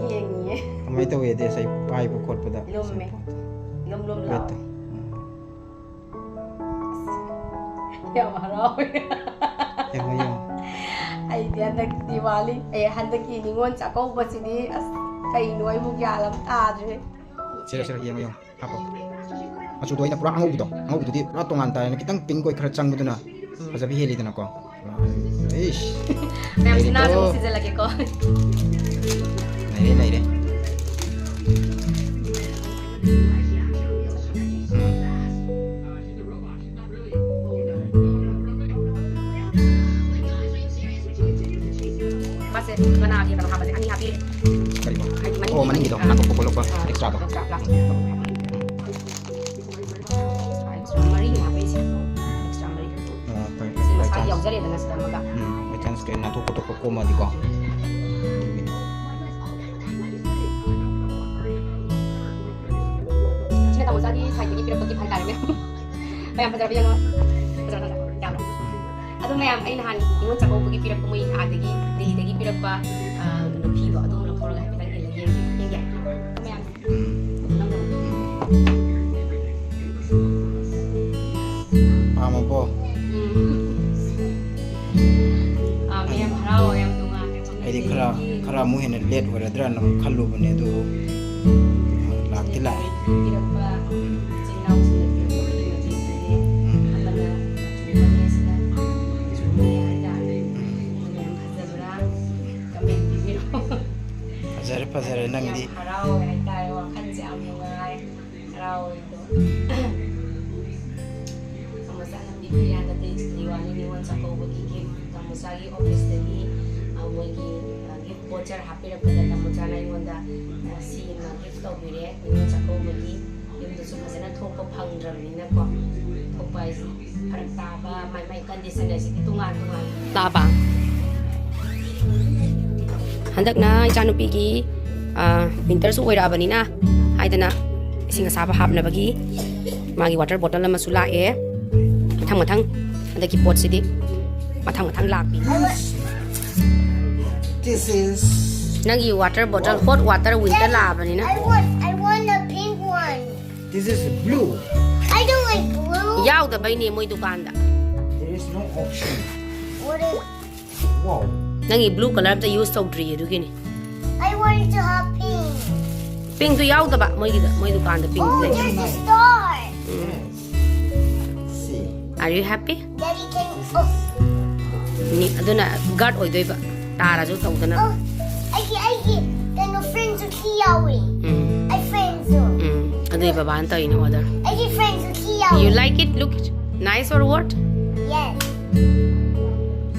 ꯌꯦꯡꯉꯤꯌꯦ꯫ ꯀꯃꯥꯏꯅ ꯇꯧꯋꯦꯗꯤ ꯉꯁꯥꯏ ꯄꯥꯏꯕ ꯈꯣꯠꯄꯗ? ꯂꯨꯝꯃꯦ꯫ ꯉꯁꯥꯏ ꯄꯣꯠꯇꯣ꯫ ꯂꯨꯝ ꯂꯨꯝ ꯂꯥꯎꯋꯦ꯫ ꯋꯦꯠꯇꯣ꯫ ꯎꯝ꯫ ꯌꯥꯝ ꯍꯔꯥꯎꯋꯦ꯫ ꯌꯦꯡꯉꯣ, ꯌꯦꯡꯉꯣ꯫ ꯑꯩꯗꯤ ꯍꯟꯗꯛ ꯗꯤꯋꯥꯂꯤ, ꯑꯦ, ꯍꯟꯗꯛꯀꯤ ꯅꯤꯉꯣꯜ ꯆꯥꯛꯀꯧꯕꯁꯤꯗꯤ ꯑꯁ ꯀꯩꯅꯣ ꯑꯩꯕꯨ ꯒ꯭ꯌꯥꯟ ꯑꯃ ꯇꯥꯗ꯭ꯔꯦ꯫ ꯁꯤꯔ, ꯁꯤꯔ, ꯌꯦꯡꯉꯣ, ꯌꯦꯡꯉꯣ꯫ ꯍꯥꯞꯄꯣ꯫ ꯃꯆꯨꯗꯣ ꯑꯩꯅ ꯄꯨꯔꯥ ꯑꯉꯧꯕꯤꯗꯣ, ꯑꯉꯧꯕꯤꯗꯨꯗꯤ ꯄꯨꯔꯥ ꯇꯣꯉꯥꯟ ꯇꯥꯔꯦꯅ, ꯈꯤꯇꯪ ꯄꯤꯡ ꯑꯣꯏ ꯈꯔ ꯆꯪꯕꯗꯨꯅ ꯎꯝ꯫ ꯐꯖꯕ ꯍꯦꯜꯂꯤꯗꯅꯀꯣ꯫ ꯏꯁ꯫ ꯃꯌꯥꯝ ꯁꯅꯥꯁꯨ ꯑꯃꯨꯛ ꯂꯩꯔꯦꯀꯣ꯫ ꯁꯤꯖꯜꯂꯒꯦꯀꯣ꯫ ꯂꯩꯔꯦ, ꯂꯩꯔꯦ꯫ ꯎꯝ꯫ ꯃꯥꯁꯦ ꯃꯅꯥꯒꯤ ꯀꯩꯅꯣ ꯍꯥꯞꯄꯁꯦ ꯑꯅꯤ ꯍꯥꯞꯄꯤꯔꯦ꯫ ꯀꯔꯤꯕꯣ? ꯍꯥꯏꯗꯤ ꯃꯅꯤꯡꯒꯤ ꯑꯣ, ꯃꯅꯤꯡꯒꯤꯗꯣ, ꯑꯥ, ꯅꯥꯀꯣꯛ ꯀꯣꯛꯄ ꯂꯧꯕ ꯑꯥ, extra ꯗꯣ꯫ Extra plastic꯫ Extra ꯃꯔꯤ ꯍꯥꯞꯄꯤꯁꯦ꯫ Extra ꯃꯔꯤ꯫ ꯑꯣ, ꯐꯔꯦ, ꯁꯤ ꯃꯁꯥꯒꯤ ꯌꯥꯎꯖꯔꯦꯗꯅ ꯁꯤꯗ ꯑꯃꯒ꯫ ꯎꯝ, by chance ꯀꯩ ꯅꯥꯟꯊꯣꯛ ꯈꯣꯠꯇꯣꯛꯄ ꯀꯣꯝꯃꯗꯤꯀꯣ꯫ ꯁꯤꯅ ꯇꯥꯃꯣ ꯆꯥꯒꯤ side ꯇꯒꯤ ꯄꯤꯔꯛꯄ gift ꯍꯥꯏꯇꯥꯔꯦꯅꯦ꯫ ꯃꯌꯥꯝ ꯐꯖꯔꯕ ꯌꯦꯡꯉꯣ꯫ ꯐꯖꯔꯕ ꯅꯠꯇ꯭ꯔꯥ? ꯌꯥꯝꯅ꯫ ꯑꯗꯣ ꯃꯌꯥꯝ, ꯑꯩ ꯅꯍꯥꯟ ꯅꯤꯉꯣꯜ ꯆꯥꯛꯀꯧꯕꯒꯤ ꯄꯤꯔꯛꯄ, ꯃꯣꯏ ꯑꯥꯗꯒꯤ ꯗꯦꯜꯂꯤꯗꯒꯤ ꯄꯤꯔꯛꯄ, ꯑ, ꯀꯩꯅꯣ, ꯐꯤꯗꯣ ꯑꯗꯨ ꯑꯃ ꯂꯧꯊꯣꯛꯑꯒ ꯍꯥꯏꯐꯦꯠꯇꯪ ꯏꯜꯂꯒ ꯌꯦꯡꯒꯦ꯫ ꯌꯦꯡꯒꯦ? ꯎꯝ꯫ ꯅꯪ ꯎꯝ꯫ ꯄꯥꯝꯃꯕꯣ? ꯎꯝ꯫ ꯑꯥ, ꯃꯤ ꯌꯥꯝ ꯍꯔꯥꯎꯋꯦ, ꯌꯥꯝ ꯅꯨꯡꯉꯥꯏꯔꯦ꯫ ꯑꯩꯗꯤ ꯈꯔ, ꯈꯔ ꯑꯃꯨꯛ ꯍꯦꯟꯅ late ꯑꯣꯏꯔꯗ꯭ꯔꯥꯅ ꯑꯃꯨꯛ ꯈꯜꯂꯨꯕꯅꯦ, ꯑꯗꯨꯕꯨ ꯂꯥꯛꯇꯤ ꯂꯥꯛꯑꯦ꯫ ꯄꯤꯔꯛꯄ, ꯎꯝ꯫ ꯏꯆꯤꯜ ꯏꯅꯥꯎꯁꯤꯡꯅ ꯄꯤꯔꯛꯄ ꯃꯆꯨ ꯃꯆꯨꯗꯨꯗꯤ ꯎꯝ꯫ ꯑꯃꯅ ꯃꯆꯨ ꯑꯃꯅꯤ ꯑꯁꯤꯅ ꯃꯆꯨ ꯑꯃꯅꯤ ꯍꯥꯏꯇꯥꯔꯦ꯫ ꯎꯝ꯫ ꯑꯗꯨꯅ ꯌꯥꯝ ꯐꯖꯕ꯭ꯔꯥ? Comment ꯄꯤꯕꯤꯔꯛꯑꯣ꯫ ꯐꯖꯔꯦ, ꯐꯖꯔꯦ, ꯅꯪꯗꯤ꯫ ꯌꯥꯝ ꯍꯔꯥꯎꯋꯦ ꯍꯥꯏꯇꯥꯔꯦ, ꯋꯥꯈꯜꯁꯦ ꯌꯥꯝ ꯅꯨꯡꯉꯥꯏ, ꯍꯔꯥꯎꯋꯦ꯫ ꯇꯥꯃꯣꯆꯥꯅ ꯄꯤꯕꯤꯔꯦ ꯍꯟꯗꯛꯇꯤ ꯗꯤꯋꯥꯂꯤ ꯅꯤꯉꯣꯜ ꯆꯥꯛꯀꯧꯕꯒꯤ gift꯫ ꯇꯥꯃꯣꯆꯥꯒꯤ office ꯇꯒꯤ, ꯑ, ꯃꯣꯏꯒꯤ, ꯑ, gift voucher ꯍꯥꯞꯄꯤꯔꯛꯄꯗ ꯇꯥꯃꯣꯆꯥꯅ ꯑꯩꯉꯣꯟꯗ, ꯑ, ꯁꯤ ꯑꯃ gift ꯇꯧꯕꯤꯔꯦ ꯅꯤꯉꯣꯜ ꯆꯥꯛꯀꯧꯕꯒꯤ꯫ ꯑꯗꯨꯁꯨ ꯐꯖꯅ ꯊꯣꯛꯄ ꯐꯪꯗ꯭ꯔꯕꯅꯤꯅꯀꯣ, ꯊꯣꯛꯄ ꯍꯥꯏꯁꯦ ꯐꯔꯛ ꯇꯥꯕ, ꯃꯥꯏ ꯃꯥꯏ ꯀꯟꯗꯤꯁꯟ ꯍꯥꯏꯁꯤꯗꯤ ꯇꯣꯉꯥꯟ ꯇꯣꯉꯥꯟ ꯇꯥꯕ꯫ ꯍꯟꯗꯛꯅ ꯏꯆꯥꯅꯨꯄꯤꯒꯤ ꯋꯤꯟꯇꯔꯁꯨ ꯑꯣꯏꯔꯛꯑꯕꯅꯤꯅ ꯍꯥꯏꯗꯅ ꯏꯁꯤꯡ ꯑꯁꯥꯕ ꯍꯥꯞꯅꯕꯒꯤ ꯃꯥꯒꯤ ꯋꯥꯇꯔ ꯕꯣꯇꯜ ꯑꯃꯁꯨ ꯂꯥꯛꯑꯦ꯫ ꯃꯊꯪ ꯃꯊꯪ ꯍꯟꯗꯛꯀꯤ ꯄꯣꯠꯁꯤꯗꯤ ꯃꯊꯪ ꯃꯊꯪ ꯂꯥꯛꯄꯤ꯫ This is ꯅꯪꯒꯤ water bottle, hot water winter ꯂꯥꯛꯑꯕꯅꯤꯅ꯫ I want, I want the pink one. this is blue. I don't like blue. ꯌꯥꯎꯗꯕꯩꯅꯦ ꯃꯣꯏ ꯗꯨꯀꯥꯟꯗ꯫ There is no option. What is? Wow. ꯅꯪꯒꯤ ꯕ꯭ꯂꯨ ꯀꯂꯔ ꯑꯝꯇ ꯌꯨꯁ ꯇꯧꯗ꯭ꯔꯤꯌꯦ ꯑꯗꯨꯒꯤꯅꯤ꯫ I wanted to have pink. ꯄꯤꯡꯗꯨ ꯌꯥꯎꯗꯕ ꯃꯣꯏꯒꯤꯗ, ꯃꯣꯏ ꯗꯨꯀꯥꯟꯗ ꯄꯤꯡ Oh, ꯂꯩ꯫ There's a star. Yes. See. Are you happy? Daddy can. Oh, ꯅꯤ- ꯑꯗꯨꯅ ꯒꯥꯔꯗ ꯑꯣꯏꯗꯣꯏꯕ, ꯇꯥꯔꯁꯨ ꯇꯧꯗꯅꯕ꯫ Oh, ꯑꯩꯒꯤ ꯑꯩꯒꯤ ꯀꯩꯅꯣ ꯐ꯭ꯔꯦꯟꯁꯨ ꯁꯤ ꯌꯥꯎꯋꯦ꯫ ꯎꯝ ꯑꯩ ꯐ꯭ꯔꯦꯟꯁꯨ꯫ ꯎꯝ ꯑꯗꯨꯏ ꯕꯕꯥꯅ ꯇꯧꯔꯤꯅꯦ ꯑꯣꯔꯗꯔ꯫ ꯑꯩꯒꯤ ꯐ꯭ꯔꯦꯟꯁꯨ ꯁꯤ ꯌꯥꯎꯋꯦ꯫ You like it? Look it. Nice or what? Yes.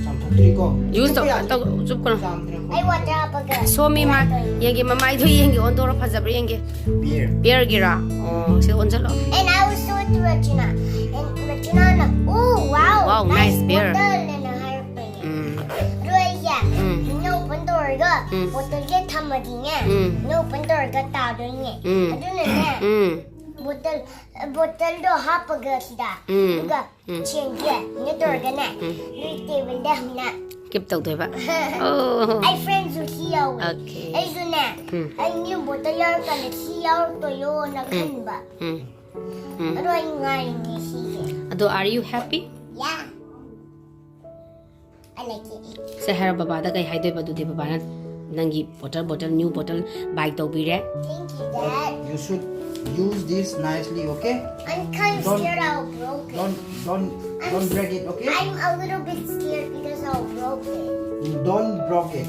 ꯆꯥꯝꯊꯣꯛꯇ꯭ꯔꯤꯀꯣ? ꯌꯨꯁ ꯇꯧ ꯇꯧ ꯆꯨꯞ ꯀꯩꯅꯣ꯫ ꯆꯥꯝꯗ꯭ꯔꯤꯀꯣ? ꯑꯩ ꯋꯥꯇꯔ ꯍꯥꯞꯄꯒ꯫ ꯁꯣꯝ ꯏꯃꯥ ꯌꯦꯡꯒꯦ, ꯃꯃꯥꯏꯗꯣ ꯌꯦꯡꯒꯦ, ꯑꯣꯟꯊꯣꯔ ꯐꯖꯕ꯭ꯔꯥ ꯌꯦꯡꯒꯦ꯫ Beer. ꯕꯤꯌꯔꯒꯤꯔꯥ? ꯑꯣ, ꯁꯤ ꯑꯣꯟꯁꯤꯜꯂꯣ꯫ And I was so to Regina. And Regina, oh wow. Wow, nice beer. Bottle ꯅ ꯍꯥꯏꯔꯛꯄꯅꯦ꯫ ꯎꯝ ꯑꯗꯣ ꯑꯩꯁꯦ ꯎꯝ꯫ ꯅꯣ ꯑꯣꯄꯟ ꯇꯧꯔꯒ ꯎꯝ꯫ ꯕꯣꯇꯜꯁꯦ ꯊꯝꯃꯗꯤꯅꯦ ꯎꯝ꯫ ꯅꯣ ꯑꯣꯄꯟ ꯇꯧꯔꯒ ꯇꯥꯗꯣꯏꯅꯦ꯫ ꯎꯝ꯫ ꯑꯗꯨꯅꯅꯦ ꯎꯝ ꯕꯣꯇꯜ ꯕꯣꯇꯜꯗꯣ ꯍꯥꯞꯄꯒ ꯁꯤꯗ ꯎꯝ꯫ ꯑꯗꯨꯒ ꯎꯝ꯫ ꯆꯦꯟꯒꯦ ꯅꯦ ꯇꯧꯔꯒꯅꯦ ꯅꯣꯏ ꯇꯦꯕꯜꯗ ꯍꯪꯅ ꯀꯤꯞ ꯇꯧꯗꯣꯏꯕ꯫ ꯑꯣ꯫ ꯑꯩ ꯐ꯭ꯔꯦꯟꯁꯨ ꯁꯤ ꯌꯥꯎꯋꯦ꯫ Okay. ꯑꯩꯁꯨꯅꯦ ꯎꯝ꯫ ꯑꯩ ꯅ꯭ꯌꯨ ꯕꯣꯇꯜ ꯌꯥꯎꯔꯀꯥꯟꯗ ꯁꯤ ꯌꯥꯎꯔꯛꯇꯣꯏꯌꯣꯅ ꯈꯟꯕ꯫ ꯎꯝ꯫ ꯎꯝ꯫ ꯑꯗꯣ ꯑꯩ ꯉꯥꯏꯔꯤꯅꯦ ꯁꯤꯁꯦ꯫ ꯑꯗꯣ are you happy? Yeah. I like it. ꯁꯦ ꯍꯥꯏꯔꯣ ꯕꯕꯥꯗ ꯀꯩ ꯍꯥꯏꯗꯣꯏꯕ? ꯑꯗꯨꯗꯤ ꯕꯕꯥꯅ ꯅꯪꯒꯤ water bottle, new bottle buy ꯇꯧꯕꯤꯔꯦ꯫ Thank you, Dad. You should use this nicely, okay? I'm kind of Don't- scared I'll broke it. Don't don't don't break it, okay? I'm a little bit scared because I'll broke it. Don't broke it.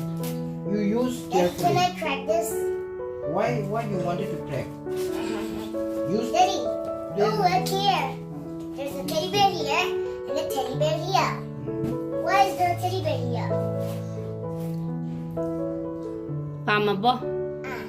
You use Hey, can carefully. I crack this? Why why you wanted to crack? Use Daddy, Then- oh, look here. There's a teddy bear here and a teddy bear here. Why is there a teddy bear here? ꯄꯥꯝꯃꯕꯣ? Ah.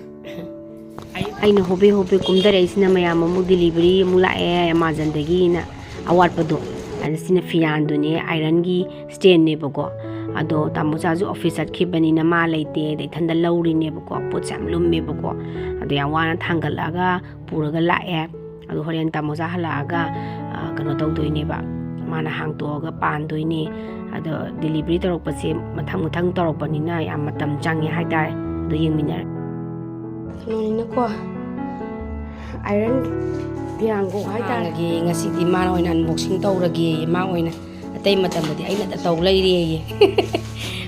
Are ꯑꯩꯅ ꯍꯣꯕꯦ ꯍꯣꯕꯦ ꯀꯨꯝꯊꯔꯛꯏꯁꯤꯅ ꯃꯌꯥꯝ ꯑꯃꯨꯛ delivery ꯑꯃꯨꯛ ꯂꯥꯛꯑꯦ Amazonꯗꯒꯤꯅ ꯑꯋꯥꯠꯄꯗꯣ꯫ ꯑꯗ ꯁꯤꯅ ꯐꯤꯌꯥꯟꯗꯨꯅꯦ, ironꯒꯤ standꯅꯦꯕꯀꯣ꯫ ꯑꯗꯣ ꯇꯥꯃꯣꯆꯥꯁꯨ office ꯆꯠꯈꯤꯕꯅꯤꯅ ꯃꯥ ꯂꯩꯇꯦ, ꯑꯗ ꯏꯊꯟꯗ ꯂꯧꯔꯤꯅꯦꯕꯀꯣ꯫ ꯄꯣꯠꯁꯦ ꯌꯥꯝ ꯂꯨꯝꯃꯦꯕꯀꯣ꯫ ꯑꯗꯣ ꯌꯥꯝ ꯋꯥꯅ ꯊꯥꯡꯒꯠꯂꯛꯑꯒ ꯄꯨꯔꯒ ꯂꯥꯛꯑꯦ꯫ ꯑꯗꯣ ꯍꯣꯔꯦꯟ ꯇꯥꯃꯣꯆꯥ ꯍꯜꯂꯛꯑꯒ, ꯑ, ꯀꯩꯅꯣ ꯇꯧꯗꯣꯏꯅꯦꯕ, ꯃꯥꯅ ꯍꯥꯡꯇꯣꯛꯑꯒ ꯄꯥꯟꯗꯣꯏꯅꯦ꯫ ꯑꯗꯣ delivery ꯇꯧꯔꯛꯄꯁꯦ ꯃꯊꯪ ꯃꯊꯪ ꯇꯧꯔꯛꯄꯅꯤꯅ ꯌꯥꯝ ꯃꯇꯝ ꯆꯪꯉꯦ ꯍꯥꯏꯇꯥꯔꯦ꯫ ꯑꯗꯣ ꯌꯦꯡꯃꯤꯟꯅꯔꯦ꯫ ꯀꯩꯅꯣꯅꯤꯅꯀꯣ, iron ꯐꯤꯌꯥꯟꯈꯣꯛ ꯍꯥꯏꯇꯥꯔꯦ꯫ ꯍꯥꯡꯉꯒꯦ, ꯉꯁꯤꯗꯤ ꯃꯥꯅ ꯑꯣꯏꯅ unboxing ꯇꯧꯔꯒꯦ, ꯃꯥ ꯑꯣꯏꯅ꯫ ꯑꯇꯩ ꯃꯇꯝꯗꯗꯤ ꯑꯩꯅ ꯇꯧ ꯂꯩꯔꯦꯌꯦ꯫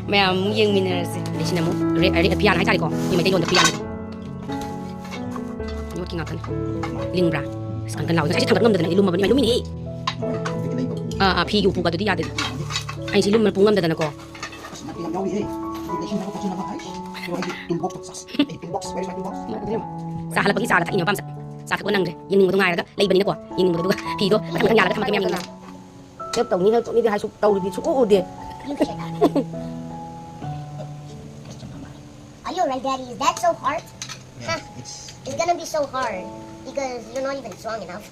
ꯃꯌꯥꯝ ꯑꯃꯨꯛ ꯌꯦꯡꯃꯤꯟꯅꯔꯁꯦ꯫ ꯑꯩꯁꯤꯅ ꯑꯃꯨꯛ ꯔꯦ-, ꯑꯔꯦ-, ꯐꯤꯌꯥꯟ ꯍꯥꯏꯇꯥꯔꯦꯀꯣ, ꯑꯩꯈꯣꯏ ꯃꯩꯇꯩꯂꯣꯟꯗ ꯐꯤꯌꯥꯟ꯫ ꯌꯣꯠꯀꯤ ꯉꯥꯛꯇꯅꯤ꯫ ꯂꯤꯡꯕ꯭ꯔꯥ? ꯑꯁ, ꯀꯟ ꯀꯟ ꯂꯥꯎꯋꯦ꯫ ꯉꯁꯥꯏꯁꯦ ꯊꯥꯡꯒꯠ ꯉꯝꯗꯗꯅ ꯑꯩꯗꯤ ꯂꯨꯝꯃꯕꯅꯤ꯫ ꯃꯥꯏ ꯂꯨꯝꯃꯤꯅꯦꯍꯦ꯫ ꯑꯥ, ꯑꯥ, ꯐꯤꯒꯤ ꯎꯄꯨꯒꯗꯨꯗꯤ ꯌꯥꯗꯦ꯫ ꯑꯩꯁꯤ ꯂꯨꯝꯕꯅ ꯄꯨ ꯉꯝꯗꯗꯅꯀꯣ꯫ ꯑꯁ, ꯅꯠꯇꯦ, ꯌꯥꯝ ꯌꯥꯎꯔꯤꯍꯦ꯫ ꯑꯩ ꯂꯩꯁꯤꯟꯅꯕ ꯈꯣꯠꯆꯤꯟꯅꯕ ꯍꯥꯏ꯫ ꯑꯗꯣ ꯑꯩꯗꯤ tool box ꯆꯥꯛ ꯆꯥ-, ꯑꯩ tool box, where is my tool box? ꯆꯥ ꯍꯜꯂꯛꯄꯒꯤ ꯆꯥꯒ ꯊꯛꯏꯅꯦ, ꯃꯄꯥꯝꯆꯥ꯫ ꯆꯥ ꯊꯛꯄ ꯅꯪꯗ꯭ꯔꯦ꯫ ꯌꯦꯡꯅꯤꯡꯕꯗꯣ ꯉꯥꯏꯔꯒ ꯂꯩꯕꯅꯤꯅꯀꯣ꯫ ꯌꯦꯡꯅꯤꯡꯕꯗꯣ, ꯑꯗꯨꯒ ꯐꯤꯗꯣ ꯃꯊꯪ ꯃꯊꯪ ꯌꯥꯜꯂꯒ ꯊꯝꯃꯛꯀꯦ ꯃꯌꯥꯝ ꯌꯦꯡꯅꯤꯡꯉꯦ꯫ Help ꯇꯧꯅꯤ, help ꯇꯧꯅꯤꯗꯤ ꯍꯥꯏꯁꯨ ꯇꯧꯔꯤꯗꯤ ꯁꯨꯛꯎ ꯎꯗꯦ꯫ Are you alright, Daddy? Is that so hard? Huh? It's gonna be so hard because you're not even strong enough.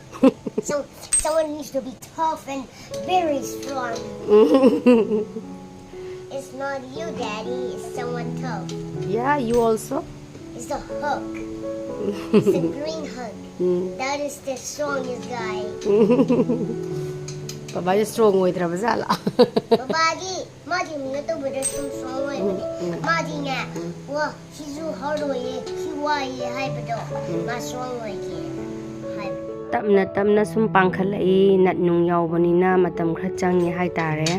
So, someone needs to be tough and very strong. It's not you, Daddy. It's someone tough. Yeah, you also. It's the hook. It's the green hook. That is the strongest guy. ꯕꯕꯥꯁꯦ strong ꯑꯣꯏꯗ꯭ꯔꯕ ꯖꯥꯠꯂꯥ? ꯕꯕꯥꯗꯤ ꯃꯥꯗꯤ ꯃꯤꯅ ꯇꯧꯕꯗ ꯁꯨꯝ strong ꯑꯣꯏꯕꯅꯦ꯫ ꯃꯥꯗꯤꯅꯦ, ꯋꯥ, ꯁꯤꯁꯨ hard ꯑꯣꯏꯌꯦ, ꯁꯤ ꯋꯥꯏꯌꯦ ꯍꯥꯏꯕꯗꯣ, ꯃꯥ strong ꯑꯣꯏꯒꯦ ꯍꯥꯏꯕ꯫ ꯇꯞꯅ ꯇꯞꯅ ꯁꯨꯝ ꯄꯥꯡꯈꯠꯂꯛꯏ, nut ꯅꯨꯡ ꯌꯥꯎꯕꯅꯤꯅ ꯃꯇꯝ ꯈꯔ ꯆꯪꯉꯦ ꯍꯥꯏꯇꯥꯔꯦ꯫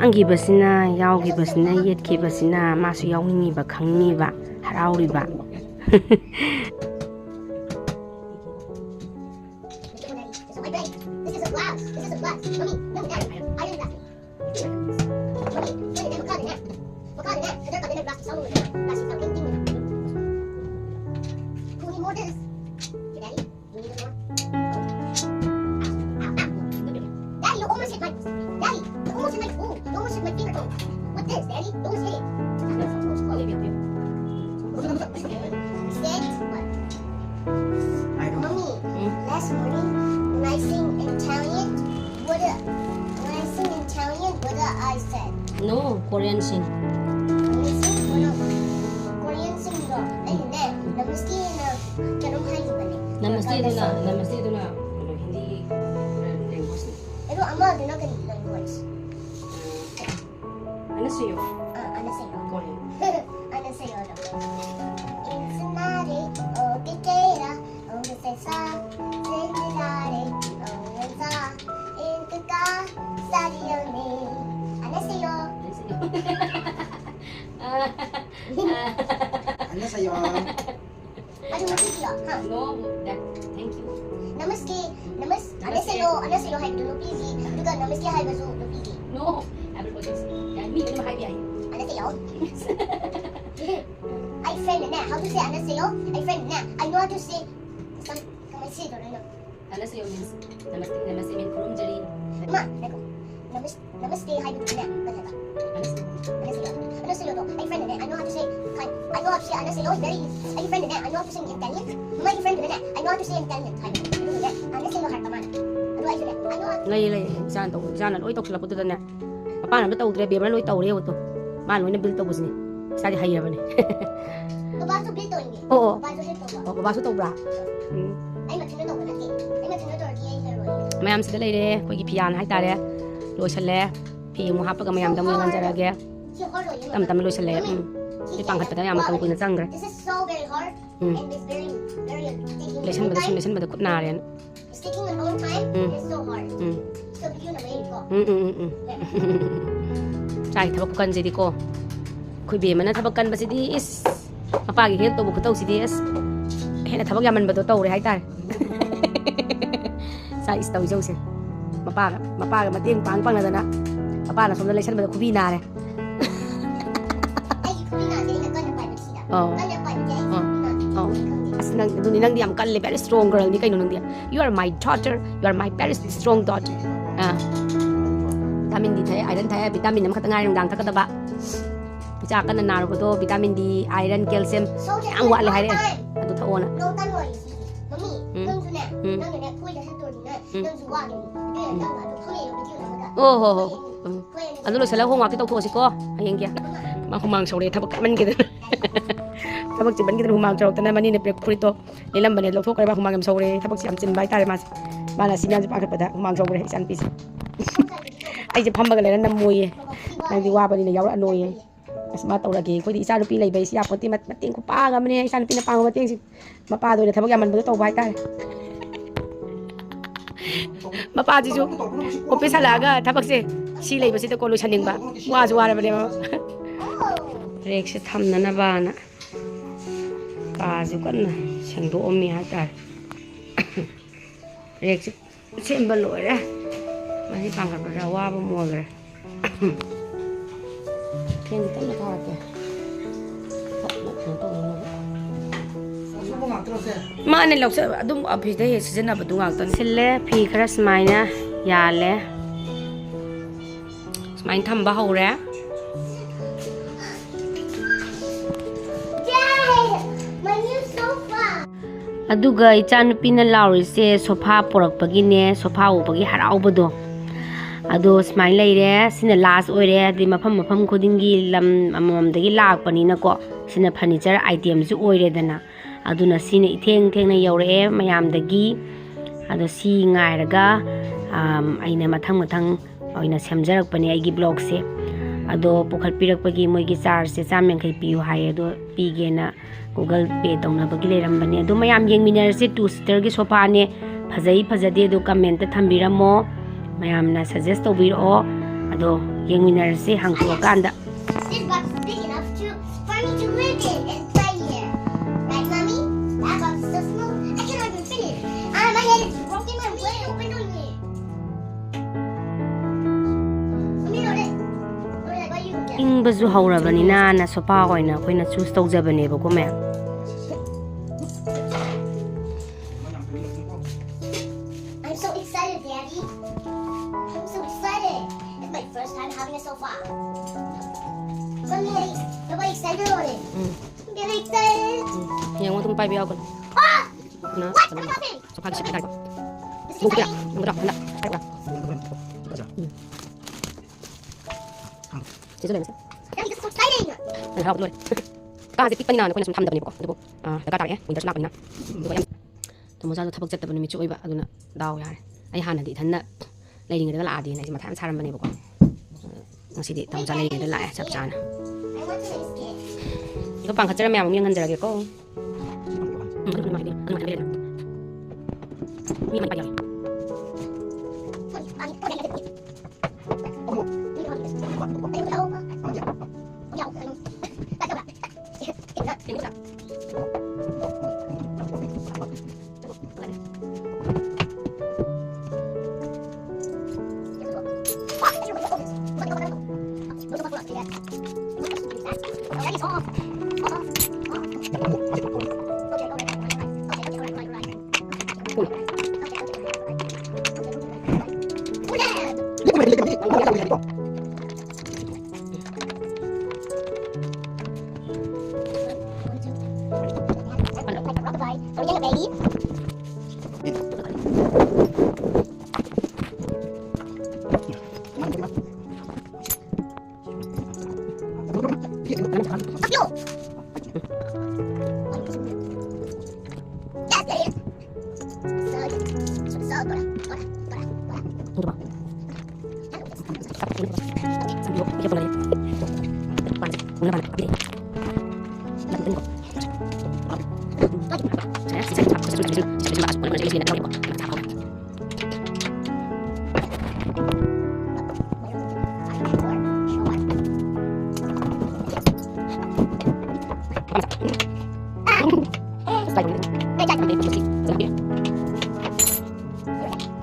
ꯉꯥꯡꯈꯤꯕꯁꯤꯅ, ꯌꯥꯎꯈꯤꯕꯁꯤꯅ, ꯌꯦꯠꯈꯤꯕꯁꯤꯅ ꯃꯥꯁꯨ ꯌꯥꯎꯅꯤꯡꯉꯤꯕ, ꯈꯪꯅꯤꯡꯉꯤꯕ, ꯍꯔꯥꯎꯔꯤꯕ꯫ No, Korean sing. Korean singꯗꯣ ꯑꯩꯅꯅꯦ ꯅꯃꯁꯇꯦꯅ ꯀꯩꯅꯣꯝ ꯍꯥꯏꯈꯤꯕꯅꯦ꯫ Namaste ꯑꯗꯨꯅ, namaste ꯑꯗꯨꯅ ꯀꯩꯅꯣ, ꯍꯤꯟꯗꯤꯒꯤ languageꯅꯤ꯫ ꯑꯗꯣ ꯑꯃꯗꯨꯅ ꯀꯔꯤ language? ꯑꯅꯁꯦꯌꯣ꯫ Ah, ꯑꯅꯁꯦꯌꯣ꯫ Korean. ꯑꯅꯁꯦꯌꯣꯗꯣ꯫ 인스나리 오기케라 옹세사 젠지다리 옹연사 인기가 사리오니 안녕하세요. 안녕하세요. 아, 아, 안녕하세요. Ano mo video? Ha? No, that, thank you. Namaste. Namas, 안녕하세요. 안녕하세요. ꯍꯥꯏꯕꯗꯨ ꯅꯨꯄꯤꯒꯤ. ꯑꯗꯨꯒ ꯅꯃꯁꯇꯦ ꯍꯥꯏꯕꯁꯨ ꯅꯨꯄꯤꯒꯤ. No, everybody is. 야, ꯃꯤ ꯑꯗꯨꯝ ꯍꯥꯏꯕ ꯌꯥꯏ. 안녕하세요. ꯑꯩ friendꯅꯅꯦ how to say 안녕하세요. ꯑꯩ friendꯅꯅꯦ I know how to say some ꯀꯃꯥꯏꯅ ꯁꯤꯗꯧꯔꯤꯅꯣ? 안녕하세요 means, namaste, namaste means ꯈꯨꯔꯨꯝꯖꯔꯤ. ꯃꯥ ꯉꯥꯏꯈꯣ. ꯅꯃꯁ ꯅꯃꯁꯇꯦ ꯍꯥꯏꯕꯗꯨꯅꯦ ꯀꯩ ꯍꯥꯏꯕ? 안녕하세요. 안녕하세요. 안녕하세요. 도. My friend 네. I know how to say. I know how to say 안녕하세요. Very. My friend 네. I know how to say in Italian. My friend 네. I know how to say in Italian. ꯍꯥꯏꯕ. ꯑꯗꯨꯒꯅꯦ 안녕하세요 ꯍꯥꯏꯔꯛꯄ ꯃꯥꯅ. ꯑꯗꯨ ꯑꯩꯁꯨꯅꯦ. I know how to. ꯂꯩ ꯂꯩ, ꯏꯆꯥꯅ ꯇꯧꯕ, ꯏꯆꯥꯅ ꯂꯣꯏ ꯇꯧꯁꯤꯜꯂꯛꯄꯗꯨꯗꯅꯦ, ꯃꯄꯥꯅ ꯑꯝꯇ ꯇꯧꯗ꯭ꯔꯦ, ꯕꯦꯝꯃꯅ ꯂꯣꯏ ꯇꯧꯔꯦ ꯌꯦꯡꯉꯨ ꯇꯨ꯫ ꯃꯥꯅ ꯂꯣꯏꯅ build ꯇꯧꯕꯁꯤꯅꯦ꯫ ꯏꯆꯥꯗꯤ ꯍꯩꯔꯕꯅꯦ꯫ ꯕꯕꯥꯁꯨ build ꯇꯧꯔꯤꯅꯦ꯫ ꯑꯣ, ꯑꯣ꯫ ꯕꯕꯥꯁꯨ help ꯇꯧꯕ꯫ ꯑꯣ, ꯕꯕꯥꯁꯨ ꯇꯧꯕ꯭ꯔꯥ? ꯎꯝ꯫ ꯑꯩ ꯃꯊꯟꯇ ꯇꯧꯕ ꯅꯠꯇꯦ꯫ ꯑꯩ ꯃꯊꯟꯇ ꯇꯧꯔꯗꯤ ꯑꯩ ꯍꯩꯔꯣꯏ꯫ ꯃꯌꯥꯝꯁꯤꯗ ꯂꯩꯔꯦ ꯑꯩꯈꯣꯏꯒꯤ ꯐꯤꯌꯥꯟ ꯍꯥꯏꯇꯥꯔꯦ, ꯂꯣꯏꯁꯜꯂꯦ꯫ ꯐꯤ ꯑꯃꯨꯛ ꯍꯥꯞꯄꯒ ꯃꯌꯥꯝꯗ ꯑꯃꯨꯛ ꯌꯦꯡꯍꯟꯖꯔꯛꯑꯒꯦ꯫ ꯁꯤ hard ꯑꯣꯏꯌꯦ꯫ ꯇꯞ ꯇꯞꯅ ꯂꯣꯏꯁꯜꯂꯦ꯫ ꯎꯝ꯫ ꯁꯤ ꯄꯥꯡꯈꯠꯄꯗ ꯌꯥꯝ ꯃꯇꯝ ꯀꯨꯏꯅ ꯆꯪꯈ꯭ꯔꯦ꯫ This is so very hard um. and it's very, very taking ꯂꯩꯁꯟꯕꯗ ꯁꯨꯝ time. ꯂꯩꯁꯟꯕꯗ ꯈꯨꯠ ꯅꯥꯔꯦꯅ꯫ It's taking a long time Mm. and it's so hard. Um. So video ꯅ ꯃꯌꯦꯛꯀꯣ꯫ ꯎꯝ, ꯎꯝ, ꯎꯝ, ꯎꯝ꯫ ꯆꯥꯏ ꯊꯕꯛ ꯈꯨꯀꯟꯁꯤꯗꯤꯀꯣ꯫ ꯑꯩꯈꯣꯏ ꯕꯦꯝꯃꯅ ꯊꯕꯛ ꯀꯟꯕꯁꯤꯗꯤ ꯏꯁ! ꯃꯄꯥꯒꯤ help ꯇꯧꯕ ꯈꯨꯇꯧꯁꯤꯗꯤ ꯑꯁ! ꯍꯦꯟꯅ ꯊꯕꯛ ꯌꯥꯝꯃꯟꯕꯗꯣ ꯇꯧꯔꯦ ꯍꯥꯏꯇꯥꯔꯦ꯫ ꯆꯥꯏ ꯏꯁ ꯇꯧꯏ ꯆꯧꯁꯦ꯫ ꯃꯄꯥꯒ, ꯃꯄꯥꯒ ꯃꯇꯦꯡ ꯄꯥꯡ ꯄꯥꯡꯅꯗꯅ ꯃꯄꯥꯅ ꯁꯣꯝꯗ ꯂꯩꯁꯟꯕꯗ ꯈꯨꯕꯤ ꯅꯥꯔꯦ꯫ ꯑꯩꯒꯤ ꯈꯨꯕꯤ ꯅꯥꯗꯦ, ꯑꯩꯅ ꯀꯟꯅ ꯄꯥꯏꯕ ꯁꯤꯗ꯫ ꯑꯧ꯫ ꯀꯟꯅ ꯄꯥꯏꯕꯗꯤ ꯑꯩꯒꯤ ꯑꯧ꯫ ꯈꯨꯕꯤ ꯅꯥꯗꯦ꯫ ꯑꯧ꯫ ꯈꯪꯗꯦ꯫ ꯑꯁ, ꯅꯪ, ꯑꯗꯨꯅꯤ, ꯅꯪꯗꯤ ꯌꯥꯝ ꯀꯜꯂꯦ, very strong girl ꯅꯤ ꯀꯩꯅꯣ ꯅꯪꯗꯤ꯫ You are my daughter, you are my very strong daughter. Ah. Vitamin D ꯊꯛꯑꯦ, iron ꯊꯛꯑꯦ, vitamin ꯑꯃꯈꯛꯇ ꯉꯥꯏꯔꯦ ꯅꯨꯡꯗꯥꯡ ꯊꯛꯀꯗꯕ꯫ ꯏꯆꯥ ꯀꯟꯅ ꯅꯥꯔꯨꯕꯗꯣ vitamin D, iron, calcium So ꯌꯥꯝ ꯋꯥꯠꯂꯦ ꯍꯥꯏꯔꯛꯑꯦ꯫ time. ꯑꯗꯨ ꯊꯛꯑꯣꯅ꯫ No time ꯑꯣꯏꯔꯤꯁꯤ꯫ ꯃꯃꯤ, ꯎꯝ꯫ ꯅꯪꯁꯨꯅꯦ, ꯎꯝ꯫ ꯅꯪꯅꯅꯦ ꯈꯣꯏꯗ ꯁꯠꯇꯣꯔꯤꯅꯦ꯫ ꯎꯝ꯫ ꯅꯪꯁꯨ ꯋꯥꯒꯅꯤ꯫ ꯑꯗꯨꯅ ꯎꯝ꯫ ꯅꯪ ꯑꯗꯨ ꯊꯣꯛꯂꯛꯏꯕ ꯚꯤꯗꯤꯑꯣꯗꯣ ꯑꯃꯒ ꯑꯣ, ꯍꯣ, ꯍꯣ, ꯍꯣ꯫ ꯎꯝ꯫ ꯑꯗꯨ ꯂꯣꯏꯁꯤꯜꯂꯒ ꯍꯣꯝꯋꯥꯛꯇꯤ ꯇꯧꯊꯣꯛꯑꯁꯤꯀꯣ꯫ ꯍꯌꯦꯡꯒꯤ꯫ ꯃꯥ ꯍꯨꯃꯥꯡ ꯁꯧꯔꯦ ꯊꯕꯛ ꯀꯟꯃꯟꯒꯤꯗꯅ꯫ ꯊꯕꯛ ꯆꯤꯟꯃꯟꯒꯤꯗꯅ ꯍꯨꯃꯥꯡ ꯁꯧꯔꯛꯇꯅ ꯃꯅꯤꯅ ꯄꯤꯔꯛꯄ ꯐꯨꯔꯤꯠꯇꯣ ꯂꯤꯠꯂꯝꯕꯅꯦ, ꯂꯧꯊꯣꯛꯈ꯭ꯔꯦ꯫ ꯃꯥ ꯍꯨꯃꯥꯡ ꯌꯥꯝ ꯁꯧꯔꯦ꯫ ꯊꯕꯛꯁꯦ ꯌꯥꯝ ꯆꯤꯟꯕ ꯍꯥꯏꯇꯥꯔꯦ ꯃꯥꯁꯦ꯫ ꯃꯥꯅ ꯁꯤ ꯃꯌꯥꯝꯁꯦ ꯄꯥꯈꯠꯄꯗ ꯍꯨꯃꯥꯡ ꯁꯧꯈ꯭ꯔꯦ ꯏꯆꯥꯅꯨꯄꯤꯁꯦ꯫ ꯑꯩꯁꯦ ꯐꯝꯃꯒ ꯂꯩꯔ ꯅꯝꯃꯣꯌꯦ꯫ ꯅꯪꯗꯤ ꯋꯥꯕꯅꯤꯅ ꯌꯥꯎꯔꯛꯑꯅꯣꯌꯦ꯫ ꯑꯁ, ꯃꯥ ꯇꯧꯔꯒꯦ꯫ ꯑꯩꯈꯣꯏꯗꯤ ꯏꯆꯥ ꯅꯨꯄꯤ ꯂꯩꯕ ꯍꯥꯏꯁꯤ ꯌꯥꯄꯣꯠꯇꯦ꯫ ꯃꯠ-, ꯃꯇꯦꯡ ꯈꯨꯄꯥꯡ ꯑꯃꯅꯦ꯫ ꯏꯆꯥ ꯅꯨꯄꯤꯅ ꯄꯥꯡꯕ ꯃꯇꯦꯡꯁꯤ ꯃꯄꯥꯗ ꯑꯣꯏꯅ ꯊꯕꯛ ꯌꯥꯝꯃꯟꯕꯗꯣ ꯇꯧꯕ ꯍꯥꯏꯇꯥꯔꯦ꯫ ꯃꯄꯥꯁꯤꯁꯨ ꯑꯣꯐꯤꯁ ꯍꯜꯂꯛꯑꯒ ꯊꯕꯛꯁꯦ ꯁꯤ ꯂꯩꯕꯁꯤꯗꯀꯣ ꯂꯣꯏꯁꯟꯅꯤꯡꯕ꯫ ꯋꯥꯁꯨ ꯋꯥꯔꯕꯅꯦꯕ꯫ ꯔꯦꯛꯁꯦ ꯊꯝꯅꯅꯕꯅ ꯀꯥꯁꯨ ꯀꯟꯅ ꯁꯦꯡꯗꯣꯛꯑꯝꯃꯤ ꯍꯥꯏꯇꯥꯔꯦ꯫ ꯔꯦꯛꯁꯦ ꯁꯦꯝꯕ ꯂꯣꯏꯔꯦ꯫ ꯃꯁꯤ ꯄꯥꯡꯈꯠꯄꯗ ꯑꯋꯥꯕ ꯑꯃ ꯑꯣꯏꯈ꯭ꯔꯦ꯫ ꯐꯦꯟꯁꯦ ꯀꯟꯅ ꯊꯥꯔꯛꯀꯦ꯫ ꯇꯞꯅ ꯀꯩꯅꯣ ꯇꯧꯅꯅꯕ꯫ ꯃꯥꯅꯦ, ꯂꯧꯆ-, ꯑꯗꯨꯝ ꯑꯣꯐꯤꯁꯇ ꯍꯦꯛ ꯁꯤꯖꯤꯟꯅꯕꯗꯨ ꯉꯥꯛꯇꯅꯤ꯫ ꯁꯤꯜꯂꯦ, ꯐꯤ ꯈꯔ ꯁꯨꯃꯥꯏꯅ ꯌꯥꯜꯂꯦ꯫ ꯁꯨꯃꯥꯏꯅ ꯊꯝꯕ ꯍꯧꯔꯦ꯫ Yay! My new sofa! ꯑꯗꯨꯒ ꯏꯆꯥꯅꯨꯄꯤꯅ ꯂꯥꯎꯔꯤꯁꯦ ꯁꯣꯐꯥ ꯄꯣꯔꯛꯄꯒꯤꯅꯦ, ꯁꯣꯐꯥ ꯎꯕꯒꯤ ꯍꯔꯥꯎꯕꯗꯣ꯫ ꯑꯗꯣ ꯁꯨꯃꯥꯏꯅ ꯂꯩꯔꯦ, ꯁꯤꯅ ꯂꯥꯁ ꯑꯣꯏꯔꯦ꯫ ꯍꯥꯏꯗꯤ ꯃꯐꯝ ꯃꯐꯝ ꯈꯨꯗꯤꯡꯒꯤ ꯂꯝ ꯑꯃꯃꯝꯗꯒꯤ ꯂꯥꯛꯄꯅꯤꯅꯀꯣ, ꯁꯤꯅ ꯐꯔꯅꯤꯆꯔ ꯑꯥꯏꯇꯦꯝꯁꯨ ꯑꯣꯏꯔꯦꯗꯅ꯫ ꯑꯗꯨꯅ ꯁꯤꯅ ꯏꯊꯦꯡ ꯊꯦꯡꯅ ꯌꯧꯔꯛꯑꯦ ꯃꯌꯥꯝꯗꯒꯤ꯫ ꯑꯗꯣ ꯁꯤ ꯉꯥꯏꯔꯒ, ꯑꯝ, ꯑꯩꯅ ꯃꯊꯪ ꯃꯊꯪ ꯑꯣꯏꯅ ꯁꯦꯝꯖꯔꯛꯄꯅꯦ ꯑꯩꯒꯤ ꯕ꯭ꯂꯣꯛꯁꯦ꯫ ꯑꯗꯣ ꯄꯨꯈꯠꯄꯤꯔꯛꯄꯒꯤ ꯃꯣꯏꯒꯤ ꯆꯥꯔꯖꯁꯦ ꯆꯥꯝ ꯌꯥꯡꯈꯩ ꯄꯤꯌꯨ ꯍꯥꯏꯌꯦ, ꯑꯗꯣ ꯄꯤꯒꯦꯅ Google Pay ꯇꯧꯅꯕꯒꯤ ꯂꯩꯔꯝꯕꯅꯦ꯫ ꯑꯗꯣ ꯃꯌꯥꯝ ꯌꯦꯡꯃꯤꯟꯅꯔꯁꯦ, ꯇꯨ ꯁꯤꯇꯔꯒꯤ ꯁꯣꯐꯥꯅꯦ, ꯐꯖꯩ ꯐꯖꯗꯦ ꯑꯗꯣ ꯀꯃꯦꯟꯇ ꯊꯝꯕꯤꯔꯝꯃꯣ, ꯃꯌꯥꯝꯅ ꯁꯖꯦꯁ ꯇꯧꯕꯤꯔꯛꯑꯣ꯫ ꯑꯗꯣ ꯌꯦꯡꯃꯤꯟꯅꯔꯁꯦ ꯍꯥꯡꯇꯣꯛꯑꯀꯥꯟꯗ꯫ This box is big enough to, for me to live in and play here. Right, Mommy? That box is so small, I cannot even fit it. Ah, my head is broken, my way open on me. Mommy, hold it. Hold it, why you hold it? ꯏꯪꯕꯁꯨ ꯍꯧꯔꯕꯅꯤꯅꯅ sofa ꯑꯣꯏꯅ ꯑꯩꯈꯣꯏꯅ ꯆꯨꯁ ꯇꯧꯖꯕꯅꯦꯕꯀꯣ ꯃꯌꯥꯝ꯫ I'm so excited, Daddy. I'm so excited. It's my first time having a sofa. Somebody, nobody excited on it. Um. Get excited. ꯎꯝ. ꯌꯦꯡꯉꯣ, ꯑꯗꯨꯝ ꯄꯥꯏꯕ ꯌꯥꯎꯒꯅꯤ꯫ Ah! ꯅ-, What? I'm ꯀꯩꯅꯣ, helping. ꯃꯥꯒꯤ ꯁꯤꯠ ꯍꯥꯏꯇꯥꯔꯦꯀꯣ꯫ ꯃꯨꯟꯒꯗ꯭ꯔꯥ? ꯃꯨꯟꯒꯗ꯭ꯔꯥ? ꯍꯟꯗꯛ ꯍꯥꯏꯔꯛꯑꯣ꯫ ꯎꯝ꯫ ꯁꯤꯁꯨ ꯂꯩꯔꯝꯃꯦ꯫ ꯌꯥꯝ ꯍꯔꯥꯎꯕ ꯂꯣꯏꯔꯦ꯫ ꯀꯥꯁꯦ ꯄꯤꯛꯄꯅꯤꯅ ꯑꯩꯈꯣꯏꯅ ꯁꯨꯝ ꯊꯝꯗꯕꯅꯦꯕꯀꯣ꯫ ꯑꯗꯨꯕꯨ, ꯑ, ꯗꯔꯀꯥꯔ ꯇꯥꯔꯛꯑꯦ꯫ ꯋꯤꯟꯇꯔꯁꯨ ꯂꯥꯛꯄꯅꯤꯅ꯫ ꯑꯗꯨꯒ ꯌꯥꯝ ꯇꯥꯃꯣ ꯃꯆꯥꯁꯨ ꯊꯕꯛ ꯆꯠꯇꯕ ꯅꯨꯃꯤꯠꯁꯨ ꯑꯣꯏꯕ꯫ ꯑꯗꯨꯅ ꯗꯥꯎ ꯌꯥꯔꯦ꯫ ꯑꯩ ꯍꯥꯟꯅꯗꯤ ꯏꯊꯟꯗ ꯂꯩꯔꯤꯉꯩꯗꯒ ꯂꯥꯛꯑꯗꯤꯅ ꯑꯩꯁꯦ ꯃꯊꯥ ꯌꯥꯝ ꯁꯥꯔꯝꯕꯅꯦꯕꯀꯣ꯫ ꯉꯁꯤꯗꯤ ꯇꯥꯃꯣ ꯃꯆꯥ ꯂꯩꯔꯤꯉꯩꯗ ꯂꯥꯛꯑꯦ, ꯆꯞ ꯆꯥꯅ꯫ ꯑꯗꯣ ꯄꯥꯡꯈꯠꯆꯔꯝ ꯃꯌꯥꯝ ꯑꯃꯨꯛ ꯌꯦꯡꯍꯟꯖꯔꯒꯦꯀꯣ꯫ ꯎꯝ, ꯑꯗꯨ ꯅꯨꯡꯉꯥꯏꯇꯦ, ꯑꯗꯨ ꯅꯨꯡꯉꯥꯏꯇꯦ꯫ ꯃꯤ ꯑꯃ ꯄꯥꯏ ꯌꯥꯎꯋꯦ꯫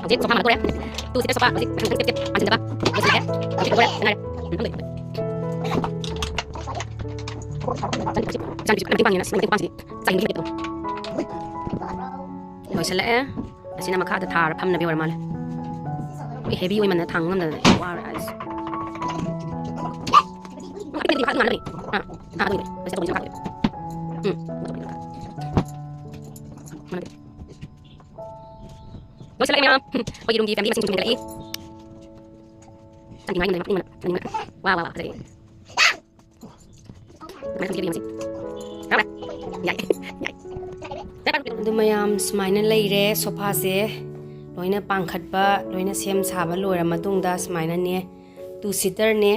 ꯍꯧꯖꯤꯛ ꯁꯣꯐꯥ ꯃꯥꯟꯅꯗꯣꯔꯦ꯫ ꯇꯨ ꯁꯤꯠꯇꯦ ꯁꯣꯐꯥ ꯍꯧꯖꯤꯛ ꯁꯤꯠꯇꯦ ꯍꯥꯟꯖꯤꯟꯗꯕ꯫ ꯂꯣꯏꯁꯤꯜꯂꯦ꯫ ꯍꯧꯖꯤꯛ ꯂꯣꯏꯔꯦ꯫ ꯉꯥꯏꯔꯦ꯫ ꯎꯝ, ꯂꯣꯏꯔꯦ꯫ ꯏꯆꯥꯅꯨꯄꯤꯁꯤ ꯃꯇꯦꯡ ꯄꯥꯡꯉꯤꯅ ꯁꯤ ꯃꯇꯦꯡ ꯄꯥꯡꯁꯤꯗꯤ ꯆꯥꯏꯅꯤꯡꯗꯦ꯫ ꯂꯣꯏꯁꯤꯜꯂꯛꯑꯦ꯫ ꯑꯁꯤꯅ ꯃꯈꯥꯗ ꯊꯥꯔ ꯐꯝꯅꯕꯤ ꯑꯣꯏꯔ ꯃꯥꯜꯂꯦ꯫ ꯑꯩ ꯍꯦꯚꯤ ꯑꯣꯏꯃꯟꯗꯅ ꯊꯥꯡ ꯉꯝꯗꯅ ꯋꯥꯔꯦ ꯑꯩꯁꯦ꯫ ꯑꯥ, ꯑꯥ, ꯑꯗꯨꯒꯤꯅꯦ꯫ ꯄꯩꯁꯥ ꯇꯧꯕꯁꯨ ꯃꯈꯥꯗ꯫ ꯎꯝ꯫ ꯂꯣꯏꯁꯤꯜꯂꯛꯑꯦ ꯃꯌꯥꯝ꯫ ꯑꯩꯈꯣꯏꯒꯤ ꯔꯨꯝꯒꯤ ꯐꯦꯃꯤꯂꯤ ꯃꯁꯤꯡ ꯁꯨꯝ ꯍꯦꯟꯒꯠꯂꯛꯏ꯫ ꯆꯥꯅꯤꯡꯉꯥꯏ ꯌꯥꯝ ꯂꯩ, ꯌꯥꯝ ꯂꯩ, ꯌꯥꯝ ꯂꯩ꯫ ꯋꯥ, ꯋꯥ, ꯋꯥ, ꯐꯖꯩ꯫ ꯑꯗꯨꯃꯥꯏꯅ ꯁꯨꯝ ꯌꯦꯡꯁꯤ꯫ ꯌꯥꯏ, ꯌꯥꯏ꯫ ꯑꯗꯨ ꯃꯌꯥꯝ ꯁꯨꯃꯥꯏꯅ ꯂꯩꯔꯦ ꯁꯣꯐꯥꯁꯦ꯫ ꯂꯣꯏꯅ ꯄꯥꯡꯈꯠꯄ, ꯂꯣꯏꯅ ꯁꯦꯝ ꯁꯥꯕ ꯂꯣꯏꯔ ꯃꯇꯨꯡꯗ ꯁꯨꯃꯥꯏꯅꯅꯦ꯫ ꯇꯨ ꯁꯤꯇꯔꯅꯦ꯫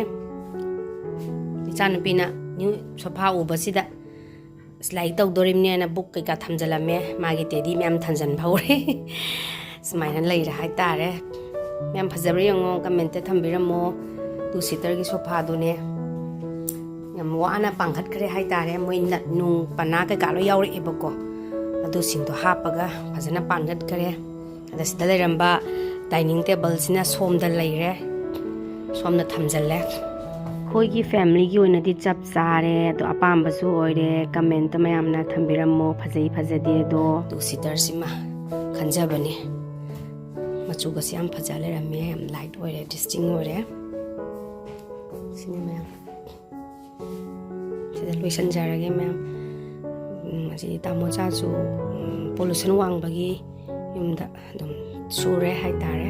ꯏꯆꯥꯅꯨꯄꯤꯅ ꯅ꯭ꯌꯨ ꯁꯣꯐꯥ ꯎꯕꯁꯤꯗ ꯑꯁ, ꯂꯥꯏꯔꯤꯛ ꯇꯧꯗꯣꯔꯤꯕꯅꯦꯅ ꯕꯨꯛ ꯀꯩꯀꯥ ꯊꯝꯖꯤꯜꯂꯝꯃꯦ꯫ ꯃꯥꯒꯤ ꯇꯦꯗꯤ ꯃꯌꯥꯝ ꯊꯝꯖꯤꯟꯕ ꯍꯧꯔꯦ꯫ ꯁꯨꯃꯥꯏꯅ ꯂꯩꯔꯦ ꯍꯥꯏꯇꯥꯔꯦ꯫ ꯃꯌꯥꯝ ꯐꯖꯕ꯭ꯔꯥ ꯌꯦꯡꯉꯣ, ꯀꯃꯦꯟꯇ ꯊꯝꯕꯤꯔꯝꯃꯣ꯫ ꯇꯨ ꯁꯤꯇꯔꯒꯤ ꯁꯣꯐꯥꯗꯨꯅꯦ꯫ ꯌꯥꯝ ꯋꯥꯅ ꯄꯥꯡꯈꯠꯈ꯭ꯔꯦ ꯍꯥꯏꯇꯥꯔꯦ꯫ ꯃꯣꯏ ꯅꯠ ꯅꯨꯡ ꯄꯅꯥ ꯀꯩꯀꯥ ꯂꯣꯏ ꯌꯥꯎꯔꯛꯑꯦꯕꯀꯣ꯫ ꯑꯗꯨꯁꯤꯡꯗꯣ ꯍꯥꯞꯄꯒ ꯐꯖꯅ ꯄꯥꯡꯈꯠꯈ꯭ꯔꯦ꯫ ꯑꯗ ꯁꯤꯗ ꯂꯩꯔꯝꯕ ꯗꯥꯏꯅꯤꯡ ꯇꯦꯕꯜꯁꯤꯅ ꯁꯣꯝꯗ ꯂꯩꯔꯦ, ꯁꯣꯝꯗ ꯊꯝꯖꯤꯜꯂꯦ꯫ ꯑꯩꯈꯣꯏꯒꯤ ꯐꯦꯃꯤꯂꯤꯒꯤ ꯑꯣꯏꯅꯗꯤ ꯆꯞ ꯆꯥꯔꯦ꯫ ꯑꯗꯣ ꯑꯄꯥꯝꯕꯁꯨ ꯑꯣꯏꯔꯦ꯫ ꯀꯃꯦꯟꯇ ꯃꯌꯥꯝꯅ ꯊꯝꯕꯤꯔꯝꯃꯣ, ꯐꯖꯩ ꯐꯖꯗꯦ ꯑꯗꯣ꯫ ꯇꯨ ꯁꯤꯇꯔꯁꯤꯃ ꯈꯟꯖꯕꯅꯤ꯫ ꯃꯆꯨꯒꯁꯦ ꯌꯥꯝ ꯐꯖ ꯂꯩꯔꯝꯃꯦ, ꯌꯥꯝ ꯂꯥꯏꯠ ꯑꯣꯏꯔꯦ, ꯗꯤꯁꯇꯤꯡ ꯑꯣꯏꯔꯦ꯫ ꯁꯤꯅꯤ ꯃꯌꯥꯝ꯫ ꯁꯤꯗ ꯂꯣꯏꯁꯤꯟꯖꯔꯒꯦ ꯃꯌꯥꯝ꯫ ꯎꯝ, ꯑꯁꯤꯗꯤ ꯇꯥꯃꯣ ꯆꯥꯁꯨ, ꯎꯝ, ꯄꯣꯂꯨꯁꯟ ꯋꯥꯡꯕꯒꯤ ꯌꯨꯝꯗ ꯑꯗꯨꯝ ꯁꯨꯔꯦ ꯍꯥꯏꯇꯥꯔꯦ꯫